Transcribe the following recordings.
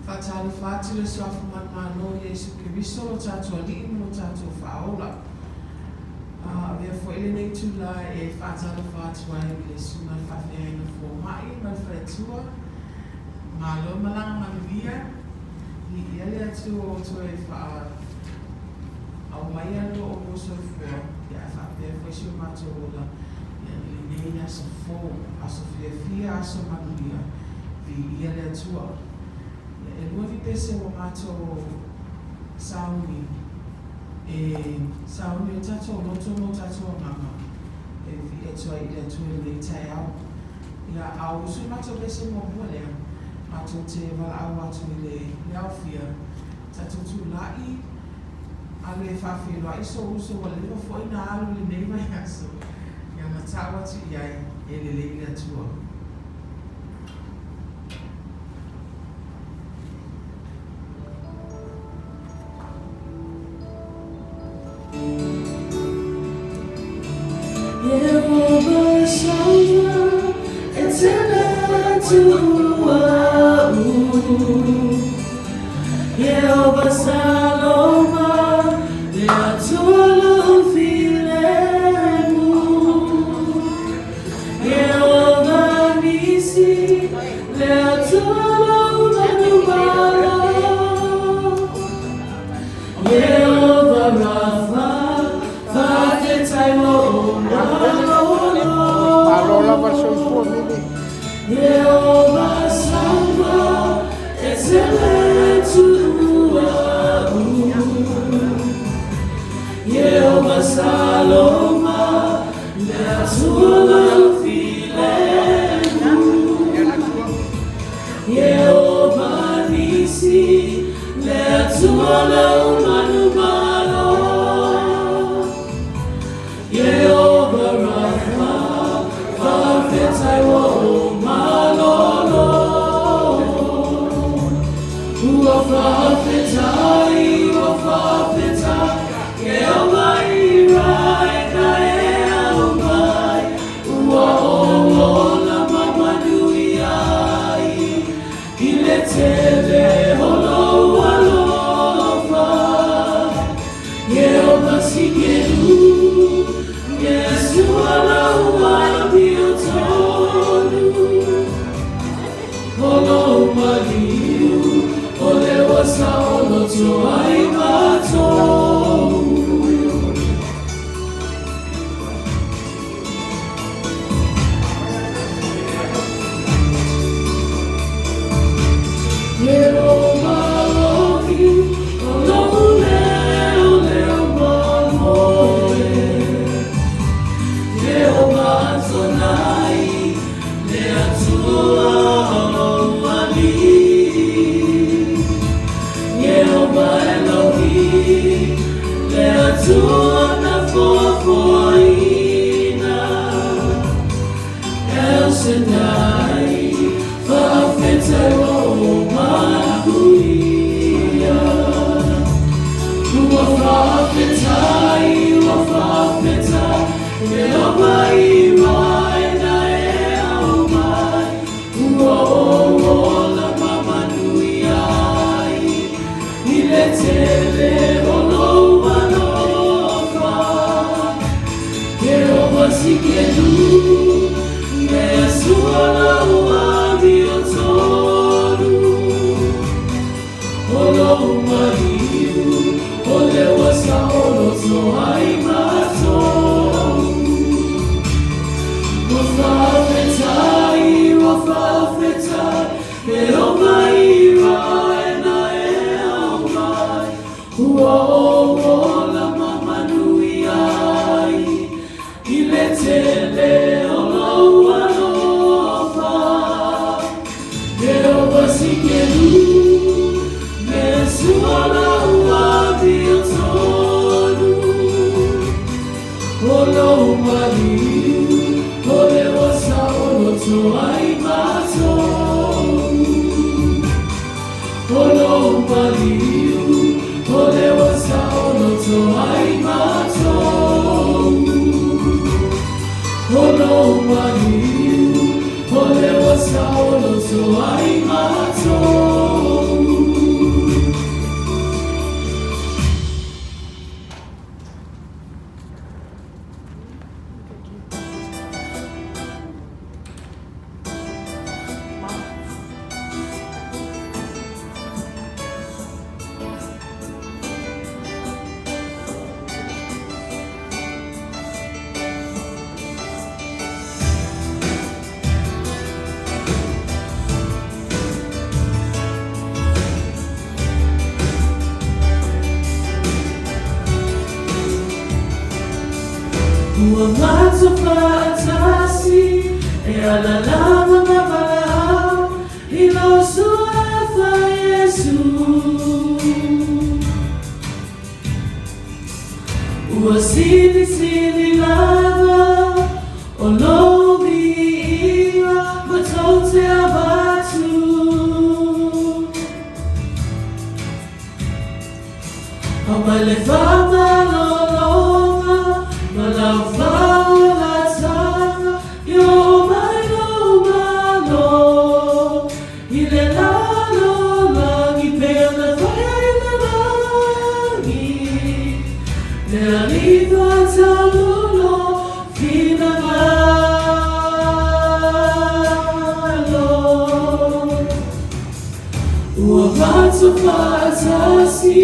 Faatalofa atu i le Suafa manumalo o Iesu Keriso lo tatou Alii ma lo tatou Faaola. Avea foi lenei itulā e faatalofa atu ai i le Susuga i le Faafeagaiga Fomai ma le Faletua. Malo malaga manuia. Viia le Atua ua toe faa aumaia lo oulua soifua ae faapea foi si o matou ola i lenei aso fou, aso fiafia, aso manuia. Viia le Atua. E lua ni pese ua matou sauni e sauni o tatou loto ma o tatou agaga e vivii atu ai i le Atua i lenei taeao. Ia, a o usu le matou pese muamua lea, matou te valaau atu i le aofia, tatou tulai, alu e faafeiloai sou uso ua leva foi na alu i lenei vaiaso, ia ma tau atu i ai, e lelei le Atua. Malo lava le soifua Mili. Ua matou faatasi e alalama ma valaau i lou Suafa Iesu. Ua silisili lava o lou viiga matou te avatu. Aumai le faamalologa ma lau faaolataga ia oo mai lou Malo i le lalolagi pei ona faia i le lagi. Le Alii faataulo finagalo. Ua matou faatasi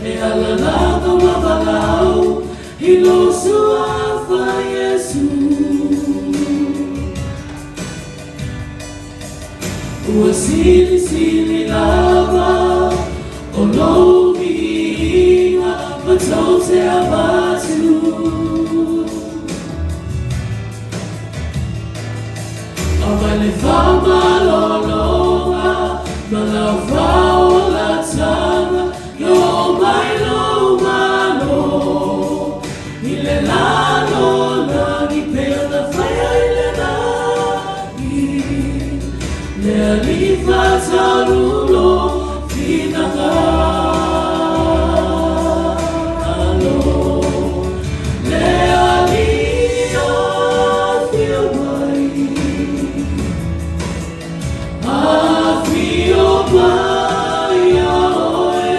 e alalaka ma valaau i lou Suafa Iesu. Ua silisili lava o lou viiga matou te avatu. Aumai le faamalologa ma lau faaolataga ia oo mai lou Malo i le lalolagi pei ona faia i le lagi. Le Alii faataulo finagalo. Le Alii afio mai. Afio mai ia oe,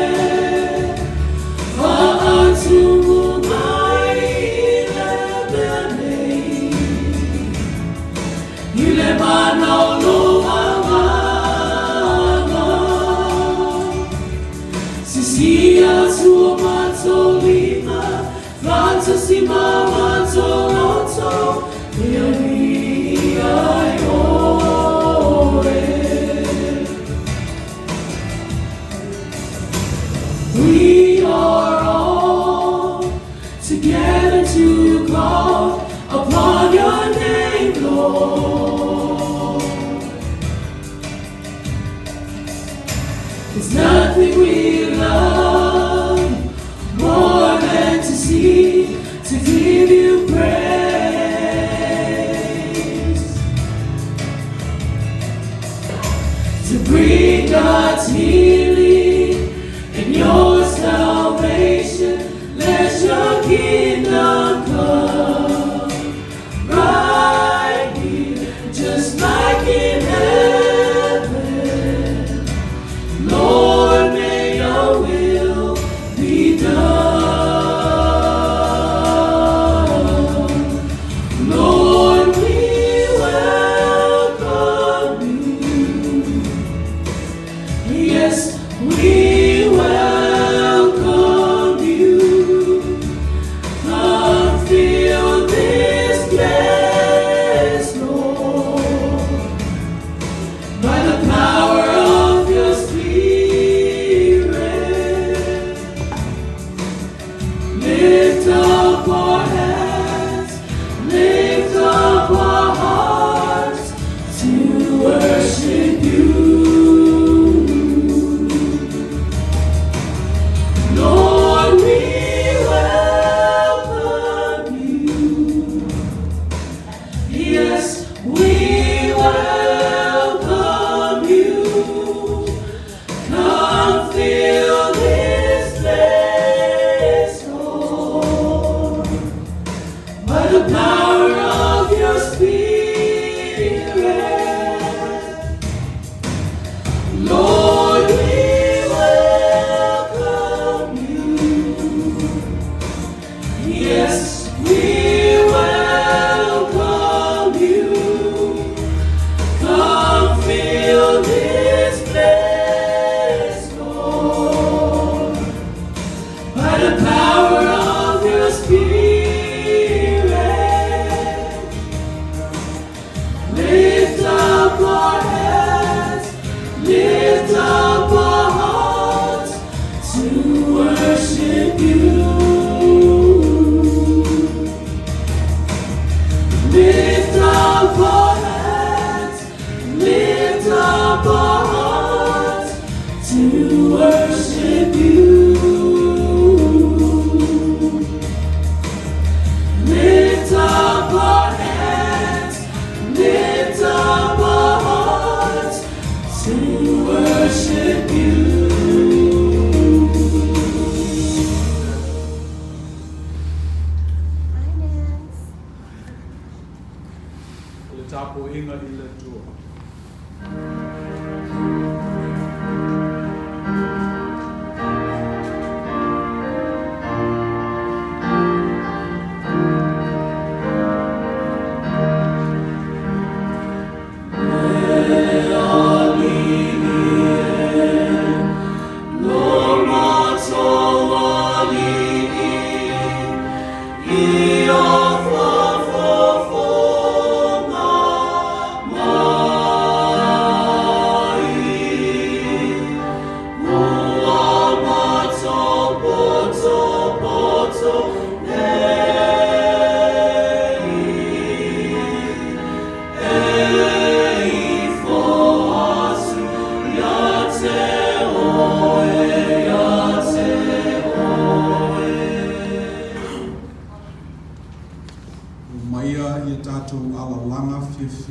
faatumu mai le mea nei, i le mana o lou Agaga. Sisia atu o matou lima, faatasi ma matou loto, e viia ai oe. We are all together to call upon your name, Lord. There's nothing we love more than to see, to give you praise, to bring God's healing and your salvation. Let your kingdom come right here, just like in heaven. Lord, may your will be done. Lord, we welcome you. Yes, we welcome you. Come.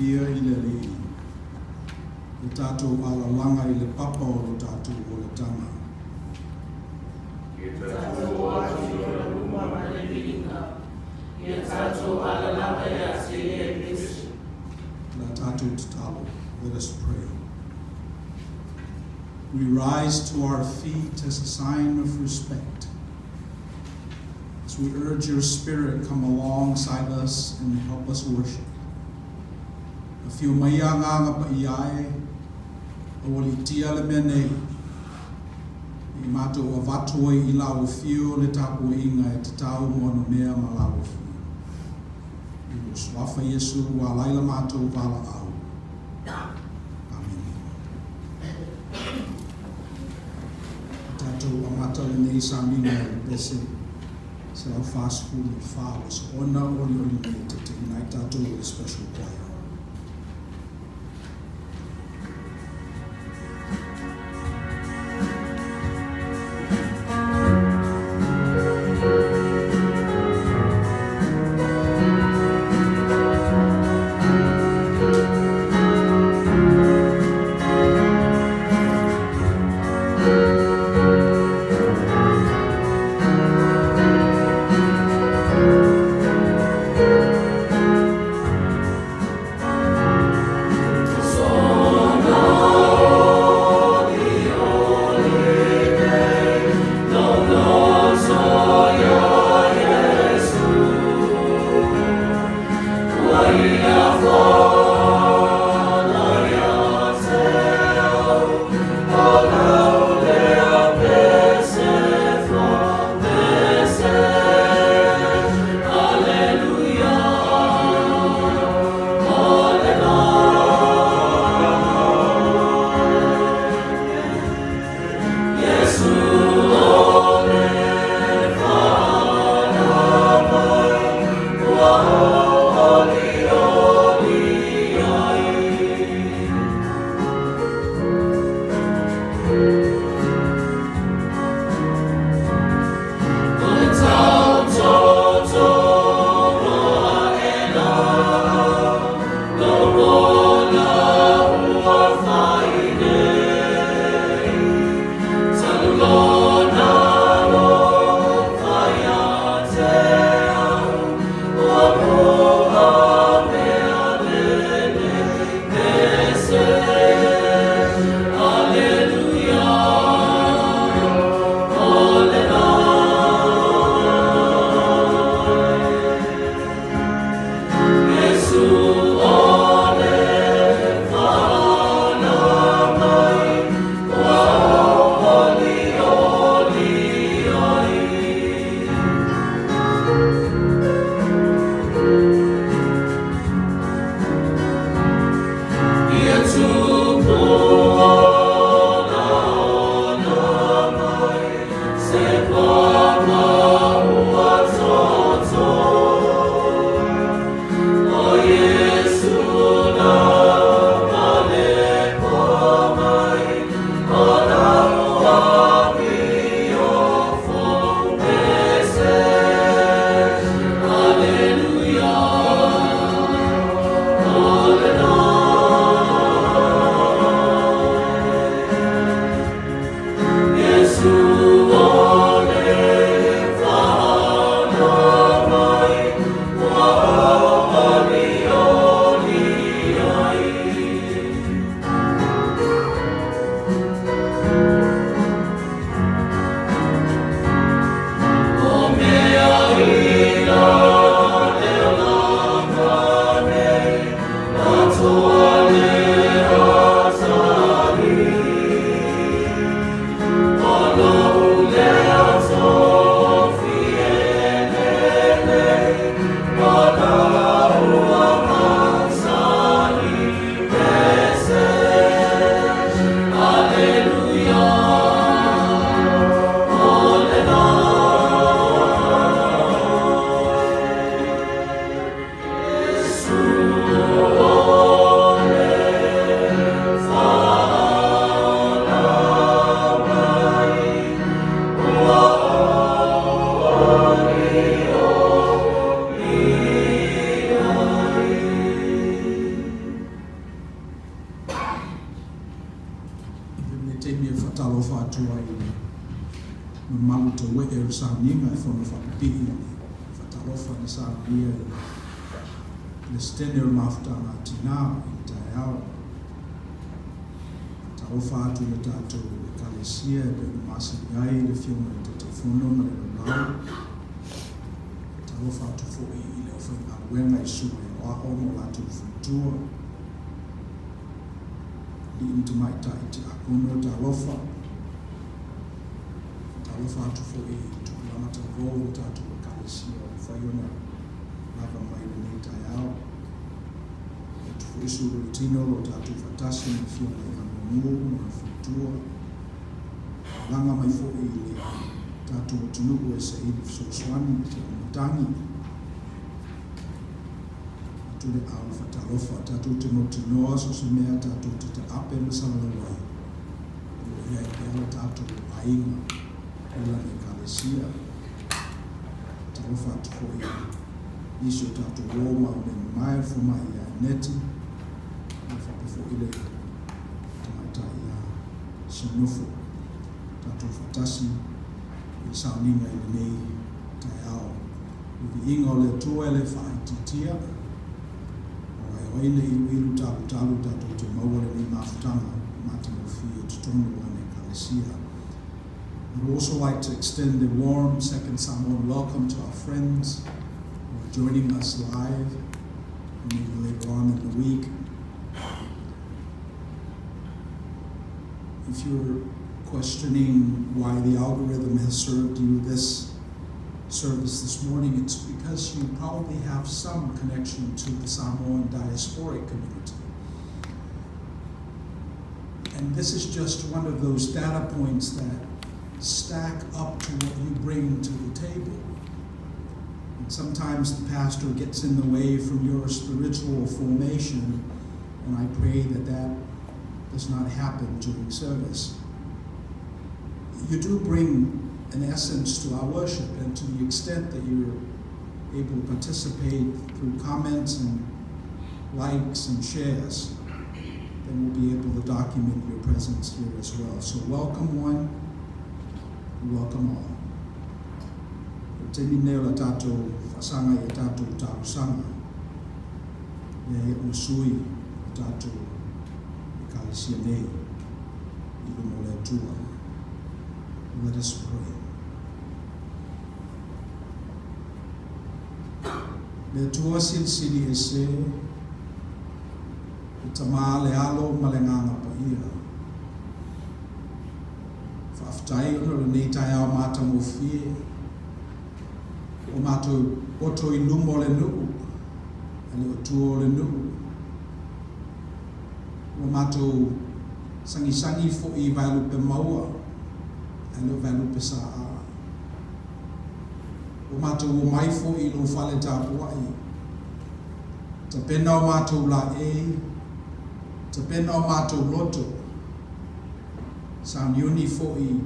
fiafia i le Alii, le tatou alalaga i le papa o lo tatou olataga. Ia tatou o atu i ona luma ma le viiga. Ia tatou alalaga ia te ia i pese. La tatou tatalo. Let us pray. We rise to our feet as a sign of respect. As we urge your Spirit come alongside us and help us worship. Afio mai Agaga Paia e, aualiitia le mea nei. I matou avatu ai i lau afio le tapuaiga e tatau mo ana mea ma lau afio. I lou suafa Iesu ua ala ai la matou valaau. Amene. Tatou amata lenei samiga i le pese 144, ua soona olioli mai e taitaiina ai tatou e le special choir. taimi e faatalofa atu ai i le mamalu taue'e o le sauniga e fono faapipii i le faatalofa na saunia e le Peresetene o le Mafutaga a Tinā i le taeao. Faatalofa atu i le tatou Ekalesia e pei ona masani ai le Afioga i le Taitaifono ma le Laulau. Faatalofa atu foi i le aufaigaluega i susuga i aoao ma o latou faletua. Alii ma tamaitai tiakono, talofa. Faatalofa atu foi i tupulaga talavou o le tatou Ekalesia ua mafai ona lava mai i lenei taeao. E atu foi sulu i tino lo tatou faatasi ma le Afioga ia Mumu ma lona faletua. Malaga mai foi i le tatou atunuu e saili fesoasoani i te aumatagi. Atu le ao faatalofa, tatou te mautinoa so o se mea tatou te taape ma salalau ai, o lo o i ai pea le tatou aiga i lana Ekalesia. Talofa atu foi i nisi o tatou uo ma au mea mamae, le fomai ia Aneti, ia faapea foi le tamaitai ia Senofo. Tatou faatasi i le sauniga i lenei taeao. Le viiga o le Atua e le faaitiitia, aua e o ai le iluilu talutalu tatou te maua lenei mafutaga matagofie i totonu o lana Ekalesia. I'd also like to extend a warm Second Samoan welcome to our friends who are joining us live, and maybe later on in the week. If you're questioning why the algorithm has served you this service this morning, it's because you probably have some connection to the Samoan diasporic community. And this is just one of those data points that stack up to what you bring to the table. And sometimes the pastor gets in the way from your spiritual formation, and I pray that that does not happen during service. You do bring an essence to our worship, and to the extent that you're able to participate through comments and likes and shares, then we'll be able to document your presence here as well. So welcome one, welcome all. O le taimi lenei o le tatou faasaga i a tatou talosaga, lea e ona sui o tatou Ekalesia nei i luma o le Atua. Let us pray. Le Atua Silisili Ese, le Tama, le Alo ma le Agaga Paia. Faafetai ona o lenei taeao matagofie, ua matou poto i luma o le nuu, a le o tua o le nuu. Ua matou sagisagi foi i vaelupe maua, ae le o vaelupe saa. Ua matou omai foi i lou fale tapuai, tapena o matou laei, tapena o matou loto, sauniuni foi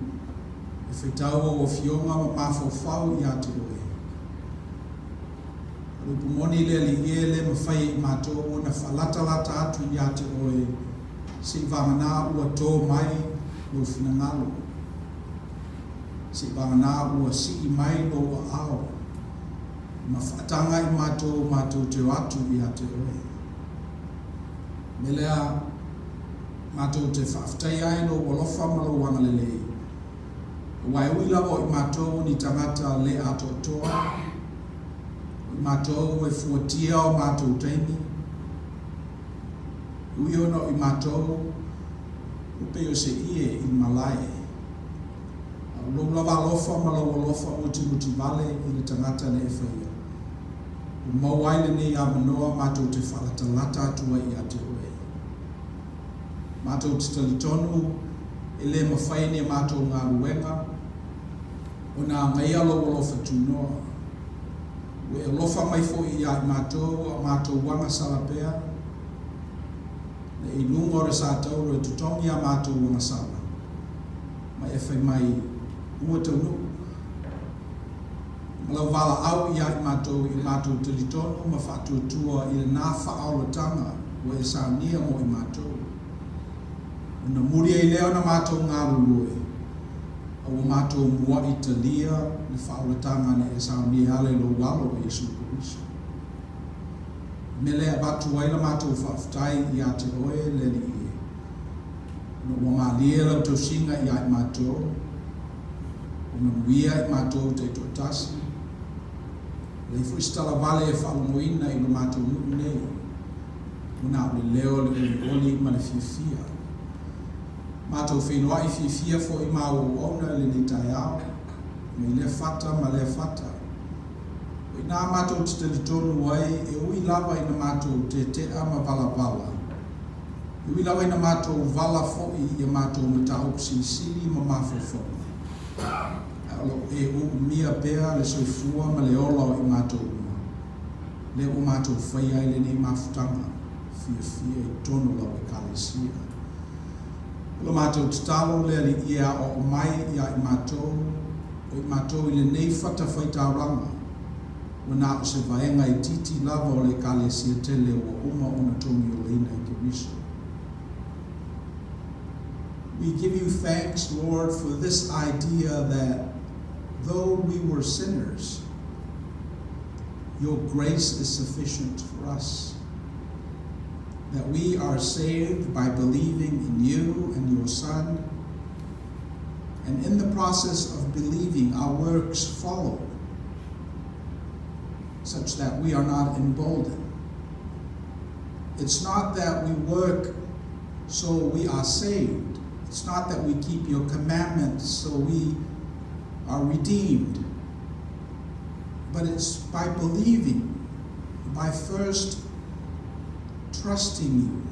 e faitau ou Afioga ma mafaufau ia te oe. O le upu moni le Alii e le mafai e i matou ona faalatalata atu ia te oe seivagana ua tō mai lou finagalo, seivagana ua sii mai lou aao ma faataga i matou matou te o atu ia te oe. Me lea matou te faafetaia ai lou alofa ma lou agalelei, aua e ui lava o i matou o ni tagata le atoatoa, o i matou e fuatia o matou taimi, e ui ona o i matou ua pei o se ie i le malae, a o lou lava alofa ma lou alofa mutimutivale i le tagata na e faia, ua maua ai lenei avanoa matou te faalatalata atu ai ia te oe. Matou te talitonu e le mafai ni a matou galuega ona agaia lou alofa tunoa. Ua e alofa mai foi ia i matou a o matou agasala pea, na i luga o le satauro e totogi a matou agasala, ma e fai mai, Ua taunuu. Ma lau valaau ia i matou i matou talitonu ma faatuatua i lena faaolataga ua e saunia mo i matou. Ona muli ai lea ona matou galulue, a ua matou mua'i talia le faaolataga na e saunia e ala i lou Alo o Iesu Keriso. O le mea lea e avatu ai la matou faafetai ia te oe le Alii e, ona ua malie lau tausiga ia i matou, ua manuia i matou taitoatasi, e leai foi se talavale e faalogoina i lo matou nuu nei, ua na o le leo o le olioli ma le fiafia. Matou feiloai fiafia foi ma au auauna i lenei taeao, mai lea fata ma lea fata. O i ina matou te talitonu ai e ui lava ina matou tetea ma valavala, e ui lava ina matou vala foi i a matou mataupu silisili ma mafaufauga, ae o lo o e uumia pea le soifua ma le ola o i matou uma, lea ua matou faia ai lenei mafutaga fiafia i totonu o lau Ekalesia. O la matou tatalo le Alii e aoao mai ia i matou, o i matou i lenei fatafaitaulaga, ua na o se vaega itiiti lava o le Ekalesia tele ua uma ona togiolaina e Keriso. We give you thanks, Lord, for this idea that though we were sinners, your grace is sufficient for us. That we are saved by believing in you and your Son. And in the process of believing, our works follow, such that we are not emboldened. It's not that we work so we are saved. It's not that we keep your commandments so we are redeemed. But it's by believing, by first trusting you,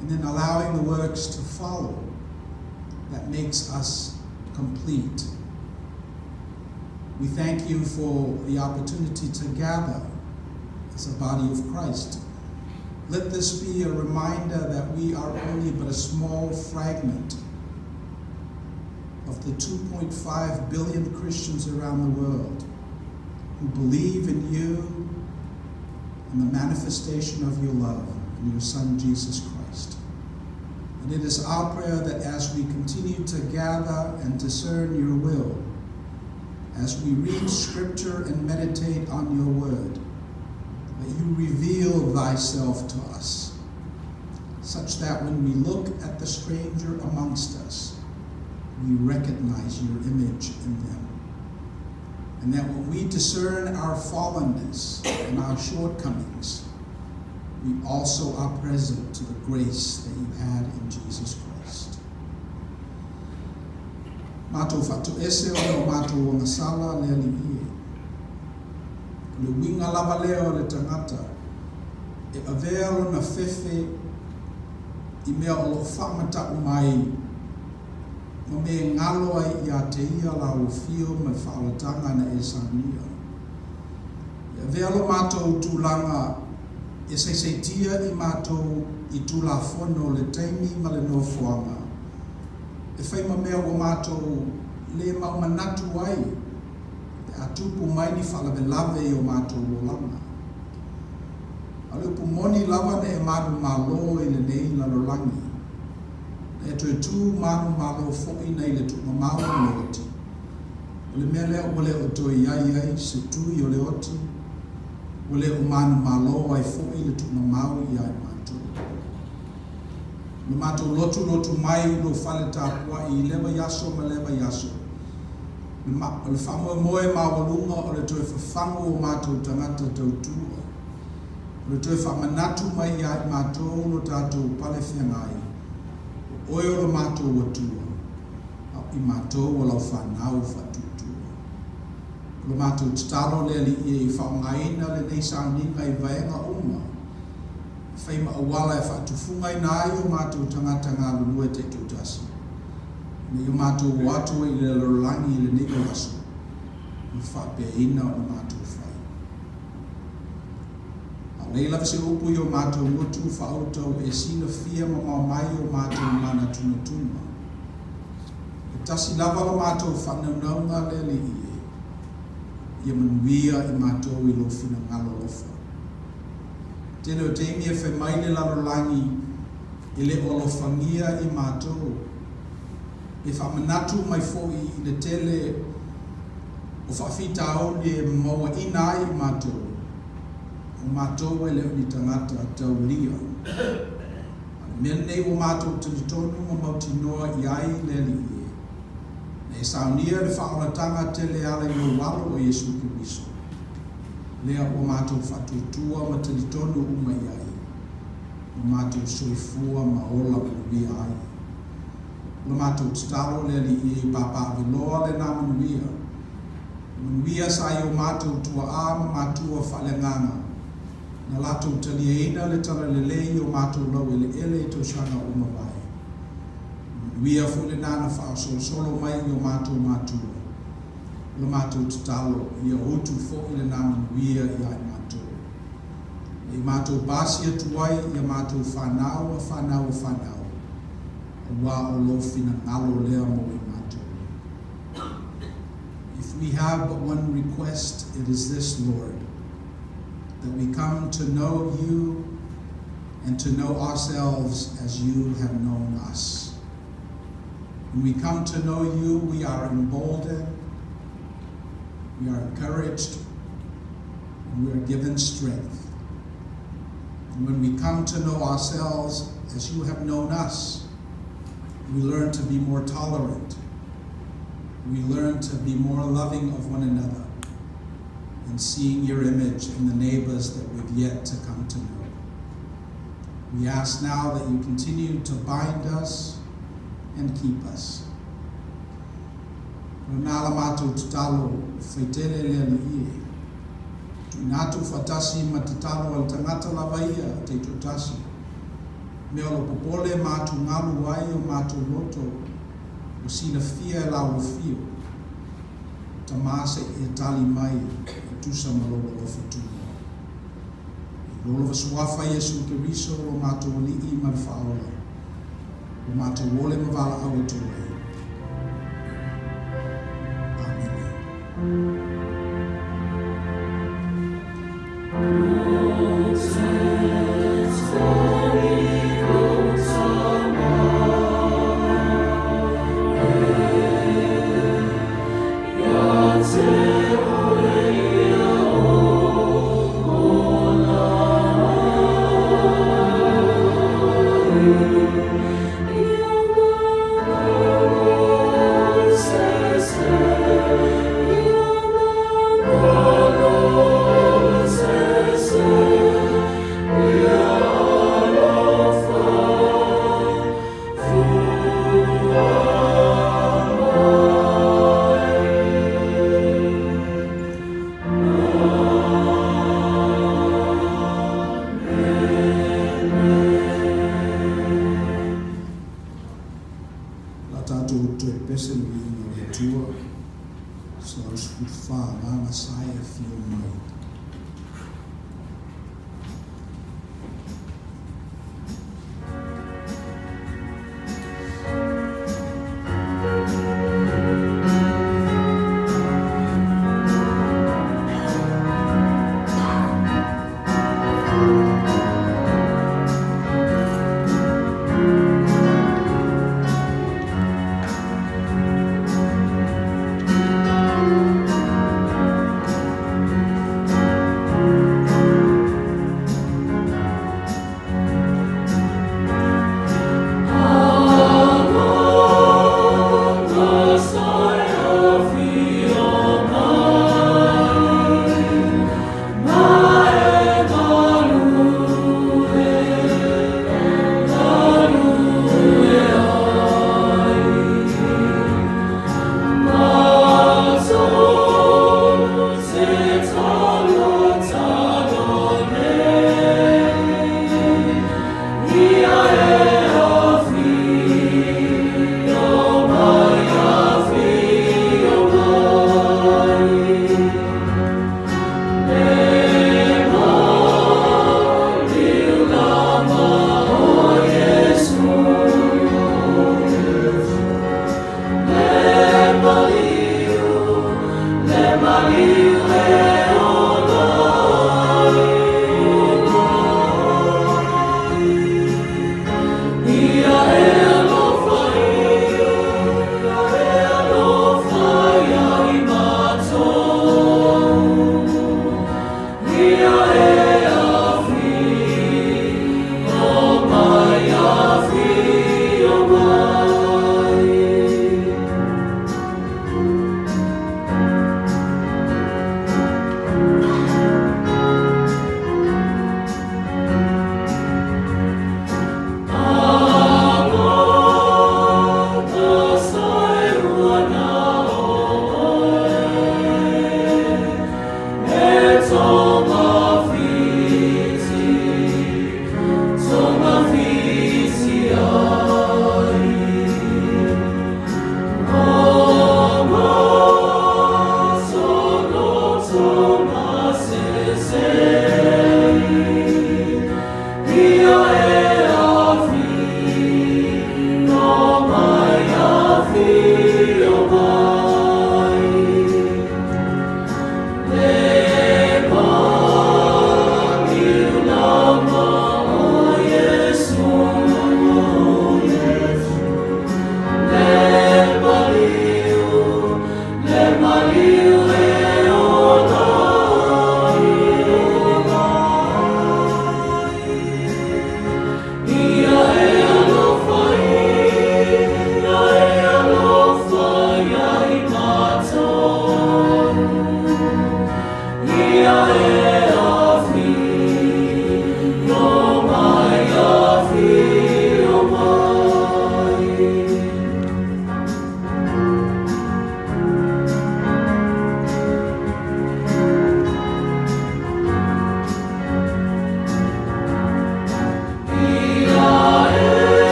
and then allowing the works to follow, that makes us complete. We thank you for the opportunity to gather as a body of Christ. Let this be a reminder that we are only but a small fragment of the 2.5 billion Christians around the world who believe in you and the manifestation of your love in your Son, Jesus Christ. And it is our prayer that as we continue to gather and discern your will, as we read Scripture and meditate on your word, that you reveal thyself to us, such that when we look at the stranger amongst us, we recognize your image in them. And that when we discern our fallenness and our shortcomings, we also are present to the grace that you had in Jesus Christ. Matou faatoese ona o matou agasala le Alii e. O le uiga lava lea o le tagata e avea lona fefe i mea o lo o faamata'u mai ma me e galo ai ia te ia lauofio ma le faaolataga na e saunia. E avea lo matou tulaga e saisaitia i matou i Tulafono le taimi ma le nofoaga e fai ma mea ua matou le maumanatu ai pe a tupu mai ni faalavelave i o matou olaga. A o le upu moni lava na e manumalo i lenei lalolagi, na e toe tu manumalo foi nai le tuugamau o le oti. O le mea lea ua le o toe i ai ai se tui o le oti, ua le o manumalo ai foi le tuugamau ia i matou. O le matou lotulotu mai i lou fale tapuai i lea vaiaso ma lea vaiaso, o le faamoemoe maualuga o le toe fafagu o matou tagata tautua, o le toe faamanatu mai ia i matou lo tatou pale feagai, o oe o lo matou Atua, a o i matou o lau fanau faatuatua. O lo matou tatalo le Alii e i faaaogaina lenei sauniga i vaega uma, e fai ma auala e faatufugaina ai o matou tagata galulue taitoatasi, ina ia matou o atu ai i le lalolagi i lenei vaiaso, ma faapeaina ona matou fai. A o leai lava se upu i o matou motu faauta ua e silafia mamao mai o matou manatunatuga. E tasi lava lo matou faanaunauga le Alii e, ia manuia i matou i lou finagalo alofa. Tele o taimi e fai mai le lalolagi E le o alofagia i matou. E faamanatu mai foi i le tele o faafitauli e mamauaina ai i matou, o matou e le o ni tagata taulia. A o le mea lenei ua matou talitonu ma mautinoa i ai le Alii e, na e saunia le faaolataga tele e ala i lou Alo o Iesu Keriso, lea ua matou faatuatua ma talitonu uma i ai, ua matou soifua ma ola manuia ai. O la matou tatalo le Alii e, papaaveloa lena manuia, le manuia sa i o matou tuaa ma matua faaleagaga, na latou taliaina le talalelei i o matou laueleele i tausaga ua mavae. O le manuia foi lena na faaosolosolo mai i o matou matua. O la matou tatalo, ia utu foi lena manuia ia i matou. Ne i matou pasi atu ai i a matou fanau ma fanau a fanau, aua o lou finagalo lea mo i matou. If we have but one request, it is this, Lord, that we come to know you and to know ourselves as you have known us. When we come to know you, we are emboldened, we are encouraged, and we are given strength. And when we come to know ourselves as you have known us, we learn to be more tolerant. We learn to be more loving of one another and seeing your image in the neighbors that we've yet to come to know. We ask now that you continue to bind us and keep us. O lena la matou tatalo, faitele le Alii e. Tuuina atu faatasi ma tatalo a le tagata lava ia taitoatasi. Mea o lo popole ma atugalu ai o matou loto, ua silafia e la ua fio. Tama se i e tali mai e tusa ma lou alofa tunoa. I lo lova suafa Iesu Keriso lo matou Alii ma le Faaola, ua matou ole ma valaau atu ai. Amene. La tatou toe pese le viiga o le Atua, 114, Agaga sa e afio mai.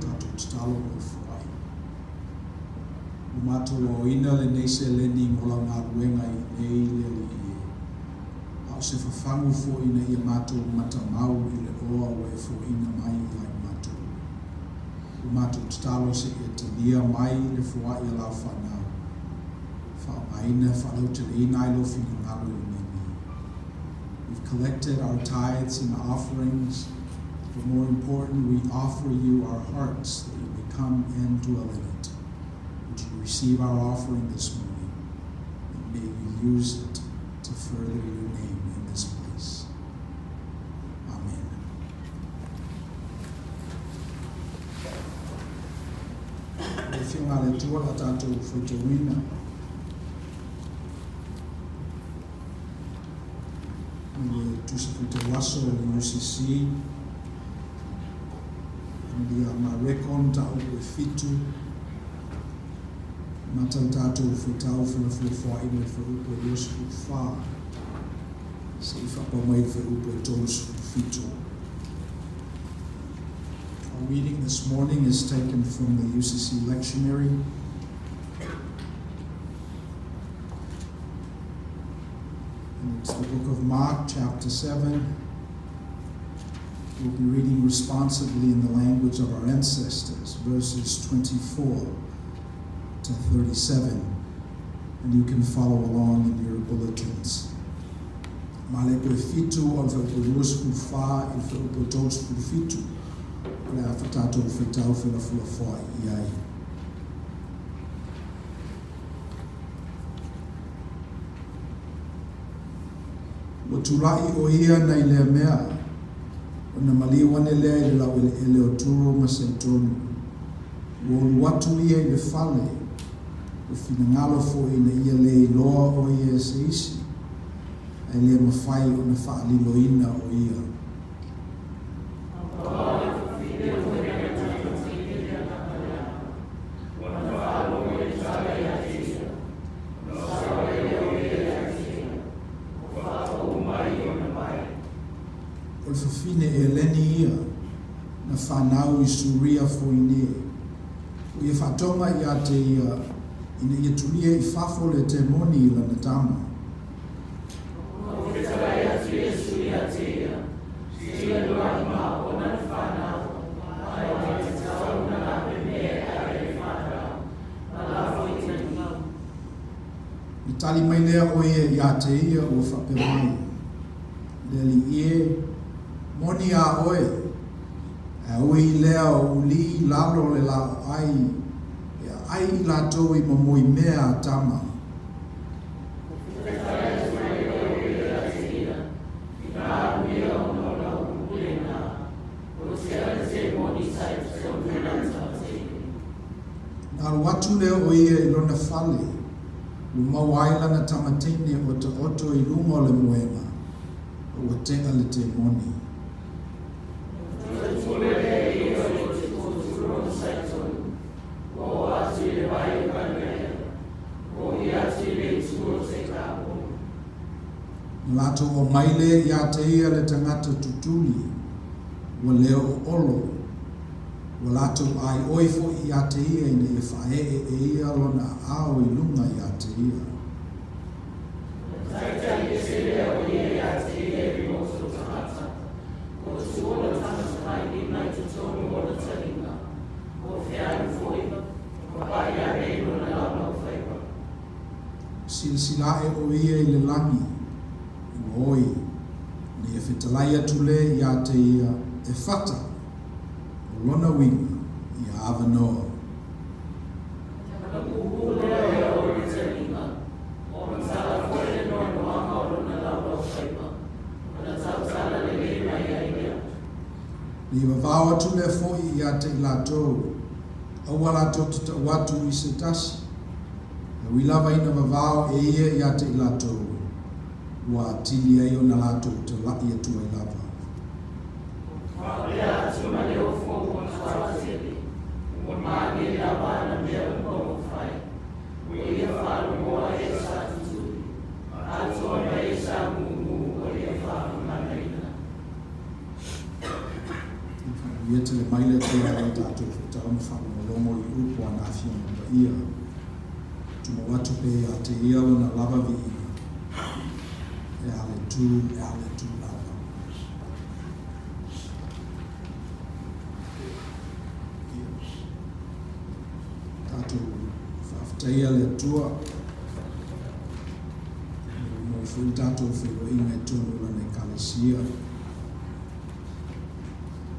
Tatou tatalo ma foai. Ua matou aoina lenei seleni mo lau galuega i inei le Alii e. A o se fafagu foi ina ia matou matamau i le oa ua e foaina mai ia i matou. Ua matou tatalo se i e talia mai le foai a lau fanau. Faaaogaina e faalauteleina ai lou finagalo i le mea nei. We've collected our tithes and offerings, but more important, we offer you our hearts that you may come and dwell in it. Would you receive our offering this morning? And may you use it to further your name in this place. Amen. Le Afioga a le Atua la tatou faitauina. I le Tusi Faitauaso o le UCC, Analia Mareko, Mataupu e fitu, amata le tatou faitau felafolafoai mai le fuaiupu e 24 seia faapau mai le fuaiupu e 37. Our reading this morning is taken from the UCC lectionary. And it's the book of Mark, chapter 7. We'll be reading responsively in the language of our ancestors, verses 24 to 37. And you can follow along in your bulletins. Mareko e fitu o le fuaiupu 24 i le fuaiupu 37 o le a tatou faitau felafolafoai i ai. Ua tulai ʻo ia nai lea mea, ona maliu ane lea i le laueleele o Turo ma Saitonu. Ua ulu atu ia i le fale, ua finagalo foi ina ia lē iloa ʻo ia e se isi, ae le mafai ona faaliloina ʻo ia. O le fafine Eleni ia, na fanau i Suria Foine. Ua ia faatoga ia te ia, ina ia tulia i fafo le temoni i lana tama. Na tali mai lea ʻo ia iā te ia ua faapea mai, Le Alii e, moni iā ʻoe, ae ui i lea o ulī i lalo le laʻoʻai e aʻai i latou i momoi mea a tama. Na alu atu lea o ia i lona fale, ua maua ai lana tama teine ua taoto i luga o le moega, a ua teʻa le temoni. Ona latou aumai lea ia te ia le tagata tutuli, ua leo oolo, ua latou aioi foi ia te ia ina ia faaee e ia lona aao i luga ia te ia. Taitai ese lea o ia ia te ia i luga o sou tagata, ua tuua le tamatamailima i totonu o ona taliga, ua fealu foi, ua pai ane i lona laulaufaiva. Silasila ae o ia i le lagi, ua oi, ona ia fetalai atu lea ia te ia, Efata, o lona uiga, ia avanoa. Ona pupuu lea o ia o lona taliga, ua matala foi le noanoaga o lona laulaufaiva, ona tautala lelei mai ai lea. Ona ia vavao atu lea foi ia te i latou, aua latou te tau atu i se tasi, e ui lava ina vavao e ia ia te i latou, ua atili ai ona latou tala'i atu ai lava. Faapea atu ma le ofo ua matua tele, ua malie lava ana mea uma ua fai. Ua ia faalogoa e sa tutuli, atoa mai e sa mumu o ia faamamanaina. Faamanuia tele mai le Atua i le tatou feetau ma faalogologo i upu a ana Afioga Paia. Tumau atu pea ia te Ia Lona lava viiga, e a le tu, e a le tu lava. Ia tatou faafetaia le Atua, ua maua foi le tatou feiloaiga i totonu o Lana Ekalesia.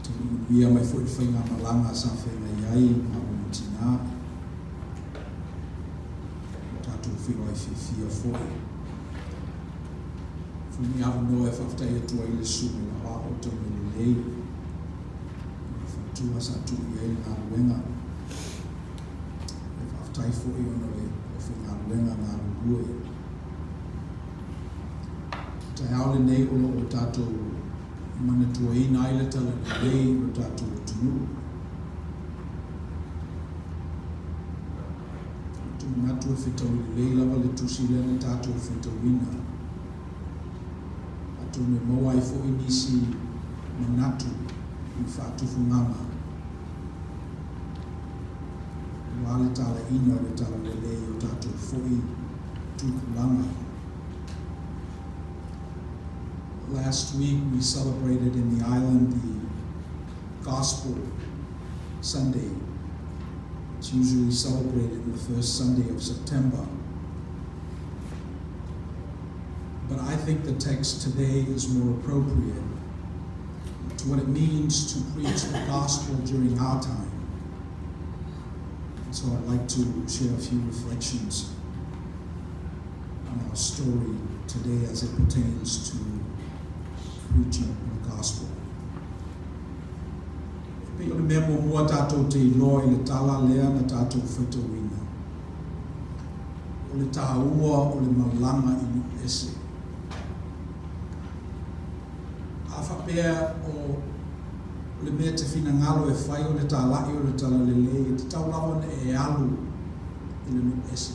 Taunuu manuia mai foi le faigamalaga sa feagai ai maua ma tinā. Ua tatou feiloai fiafia foi. Foi ni avanoa e faafetai atu ai i le susuga i le Aoao o Taumailelei, ma le faletua sa tuu i ai le galuega. E faafetai foi ona o le aufaigaluega galulue. O taeao lenei o lo o tatou manatuaina ai le talalelei i lo tatou atunuu. Ou te manatu e fetaui lelei lava le tusi lea na tatou faitauina. Atonu e maua ai foi nisi manatu ma faatufugaga aua le talaiina o le talalelei i o tatou foi tupulaga. Last week we celebrated in the island the Gospel Sunday. It's usually celebrated the first Sunday of September. But I think the text today is more appropriate to what it means to preach the gospel during our time. And so I'd like to share a few reflections on our story today as it pertains to preaching the gospel. E pei o le mea muamua tatou te iloa i le tala lea na tatou faitauina, o le taua o le malaga i nuu ese. A faapea o le mea e te finagalo e fai o le tala'i o le talalelei, e tatau lava ona e alu i le nuu ese.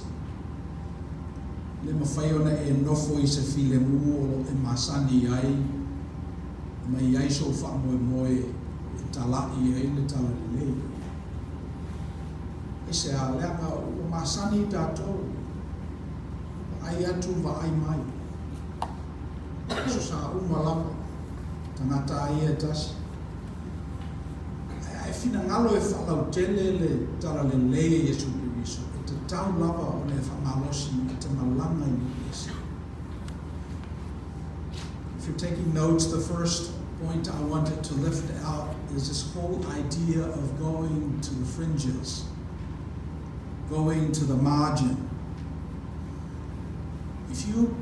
E le mafai ona e nofo i se filemu o lo o e masani ai ma i ai sou faamoemoe e tala'i ai le talalelei. Aisea? Leaga ua masani tatou, vaai atu vaai mai. Aso sa uma lava, tagata a ia e tasi. Ae a e finagalo e faalautele le talalelei e Iesu Keriso, e tatau lava ona e faamalosi e te malaga i nuu ese. If you're taking notes, the first point I wanted to lift out is this whole idea of going to the fringes, going to the margin. If you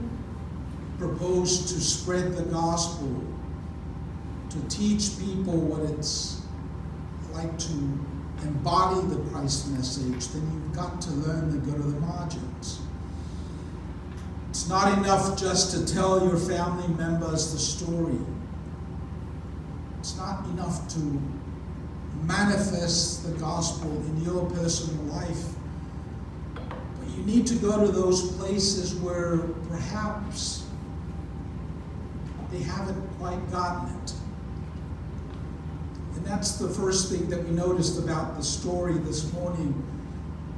propose to spread the gospel, to teach people what it's like to embody the Christ message, then you've got to learn to go to the margins. It's not enough just to tell your family members the story. It's not enough to manifest the gospel in your personal life. But you need to go to those places where perhaps They haven't quite gotten it. And that's the first thing that we noticed about the story this morning.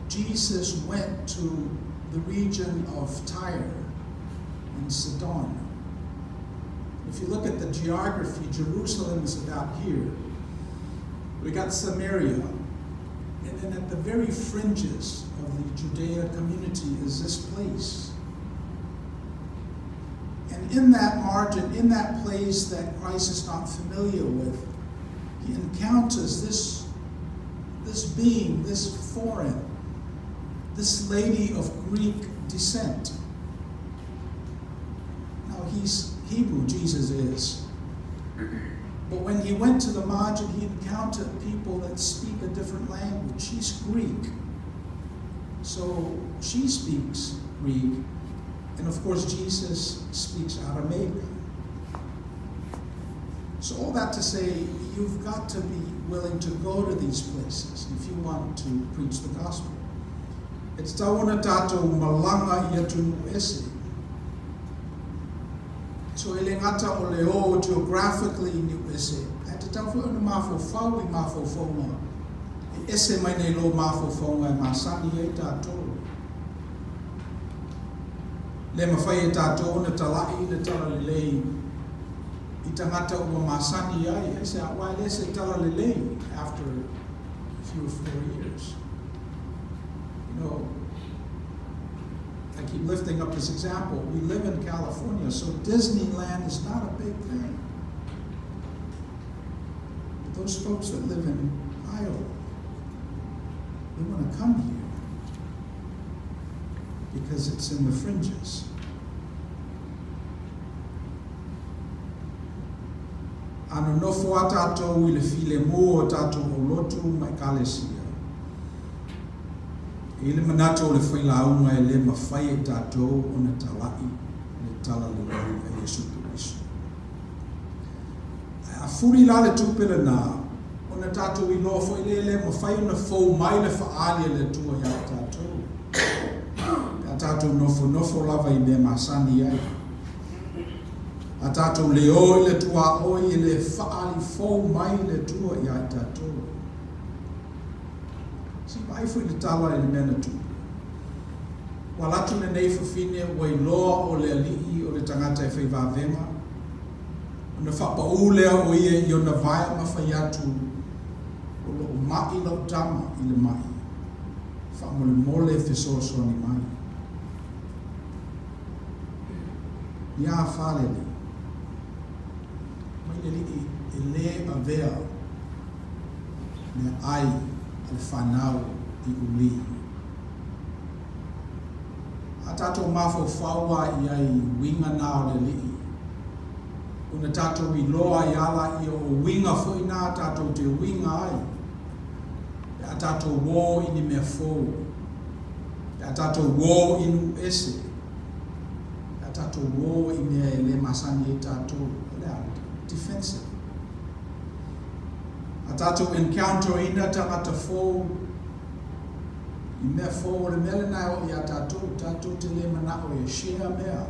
Jesus went to the region of Tyre and Sidon. If you look at the geography, Jerusalem is about here. We got Samaria. And then at the very fringes of the Judea community is this place. And in that margin, in that place that Christ is not familiar with, he encounters this, this being, this foreign, this lady of Greek descent. Now he's Hebrew, Jesus is. But when he went to the margin, he encountered people that speak a different language. She's Greek. So she speaks Greek. And of course, Jesus speaks Aramaic. So, all that to say, you've got to be willing to go to these places if you want to preach the gospel. E tatau ona tatou malaga i atunuu ese. So e le gata o le o geographically i nuu ese, ae tatau foi ona mafaufau i mafaufauga e ese mai nei lo mafaufauga e masani ai tatou. Le mafai e tatou ona tala'i le talalelei i tagata ua masani ai, aisea? Aua e le se talalelei after a few or 4 years. I keep lifting up this example. We live in California, so Disneyland is not a big thing. But those folks that live in Iowa, they want to come here because it's in the fringes. A nonofo a tatou i le filemu o tatou olotu ma ekalesia. E i le manatu o le failauga e le mafai e tatou ona tala'i le talalelei a Iesu Keriso. Ae a fuli la le tupe lenā, ona tatou iloa foi lea e le mafai ona fou mai le faaali a le Atua iā tatou, pe a tatou nofonofo lava i mea masani ai. A tatou le o i le tuaoi e le faaali fou mai le Atua iā tatou. Se i vaai foi le tala i le mea na tupu. Ua alu atu lenei fafine ua iloa o le alii o le tagata e fai vavega, ona faapaū lea o ia i ona vae ma fai atu, O lo o ma'i lau tama i le ma'i, faamolemole fesoasoani mai. Iā Falele, mai le alii e lē avea meaai a le fanau i ulī. A tatou mafaufau a i ai i uiga na o le Alii, ona tatou iloa ai a laia o uiga foi na tatou te uiga ai pe a tatou o i ni mea fou, pe a tatou o i nuu ese, pe a tatou o i mea e le masani ai tatou. O le a? Defensive. A tatou encounter ina tagata fou i mea fou, o le mea lenā e oo iā tatou, tatou te le mana'o e share mea.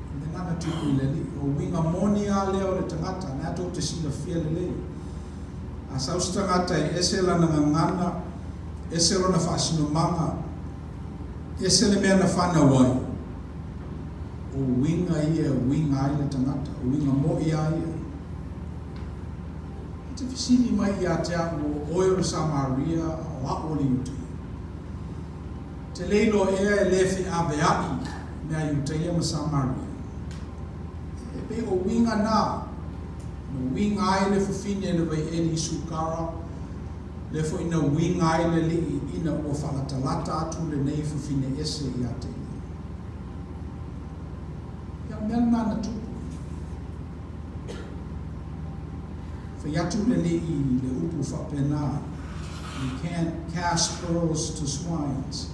O le mea lena na tupu i le Alii. O uiga moni a lea o le tagata, lena tou te silafia lelei. A sau se tagata e ese lana gagana, ese lona faasinomaga, ese le mea na fanau ai, o uiga ia e uiga ai le tagata, o uiga mo'i a ia. E te fesili mai ia te a'u o oe o le Samaria a o a'u o le Iutaia. Te le iloa ea e le feavea'i mea Iutaia ma Samaria. E pei o uiga na, na uiga ai le fafine i le vaieli i Sukara, lea foi na uiga ai le alii ina ua faalatalata atu lenei fafine ese ia te ia. Ia, o le mea lenā na tupu. Fai atu le Alii i le upu faapena, You can't cast pearls to swines.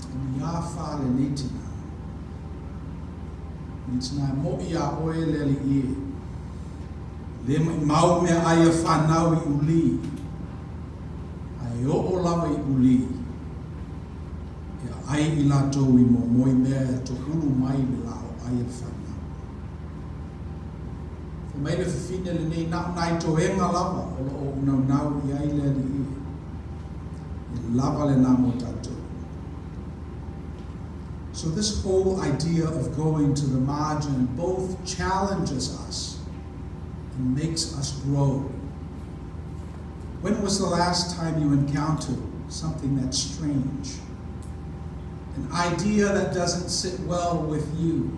O ni ā wha lenei tinā. Nei tinā e moʻi iā ʻoe le Alii e. Le maʻimau meaʻai a whanau i ulī, a e oo lava i ulī, e. ai i latou i momoe mea e toʻulu mai le lā o ai e le fanau. Fai mai le fafine lenei, Na o nai toega lava o lo o ou naunau i ai le Alii e. E lava lenā mo tatou. So this whole idea of going to the margin both challenges us and makes us grow. When was the last time you encountered something that's strange? An idea that doesn't sit well with you?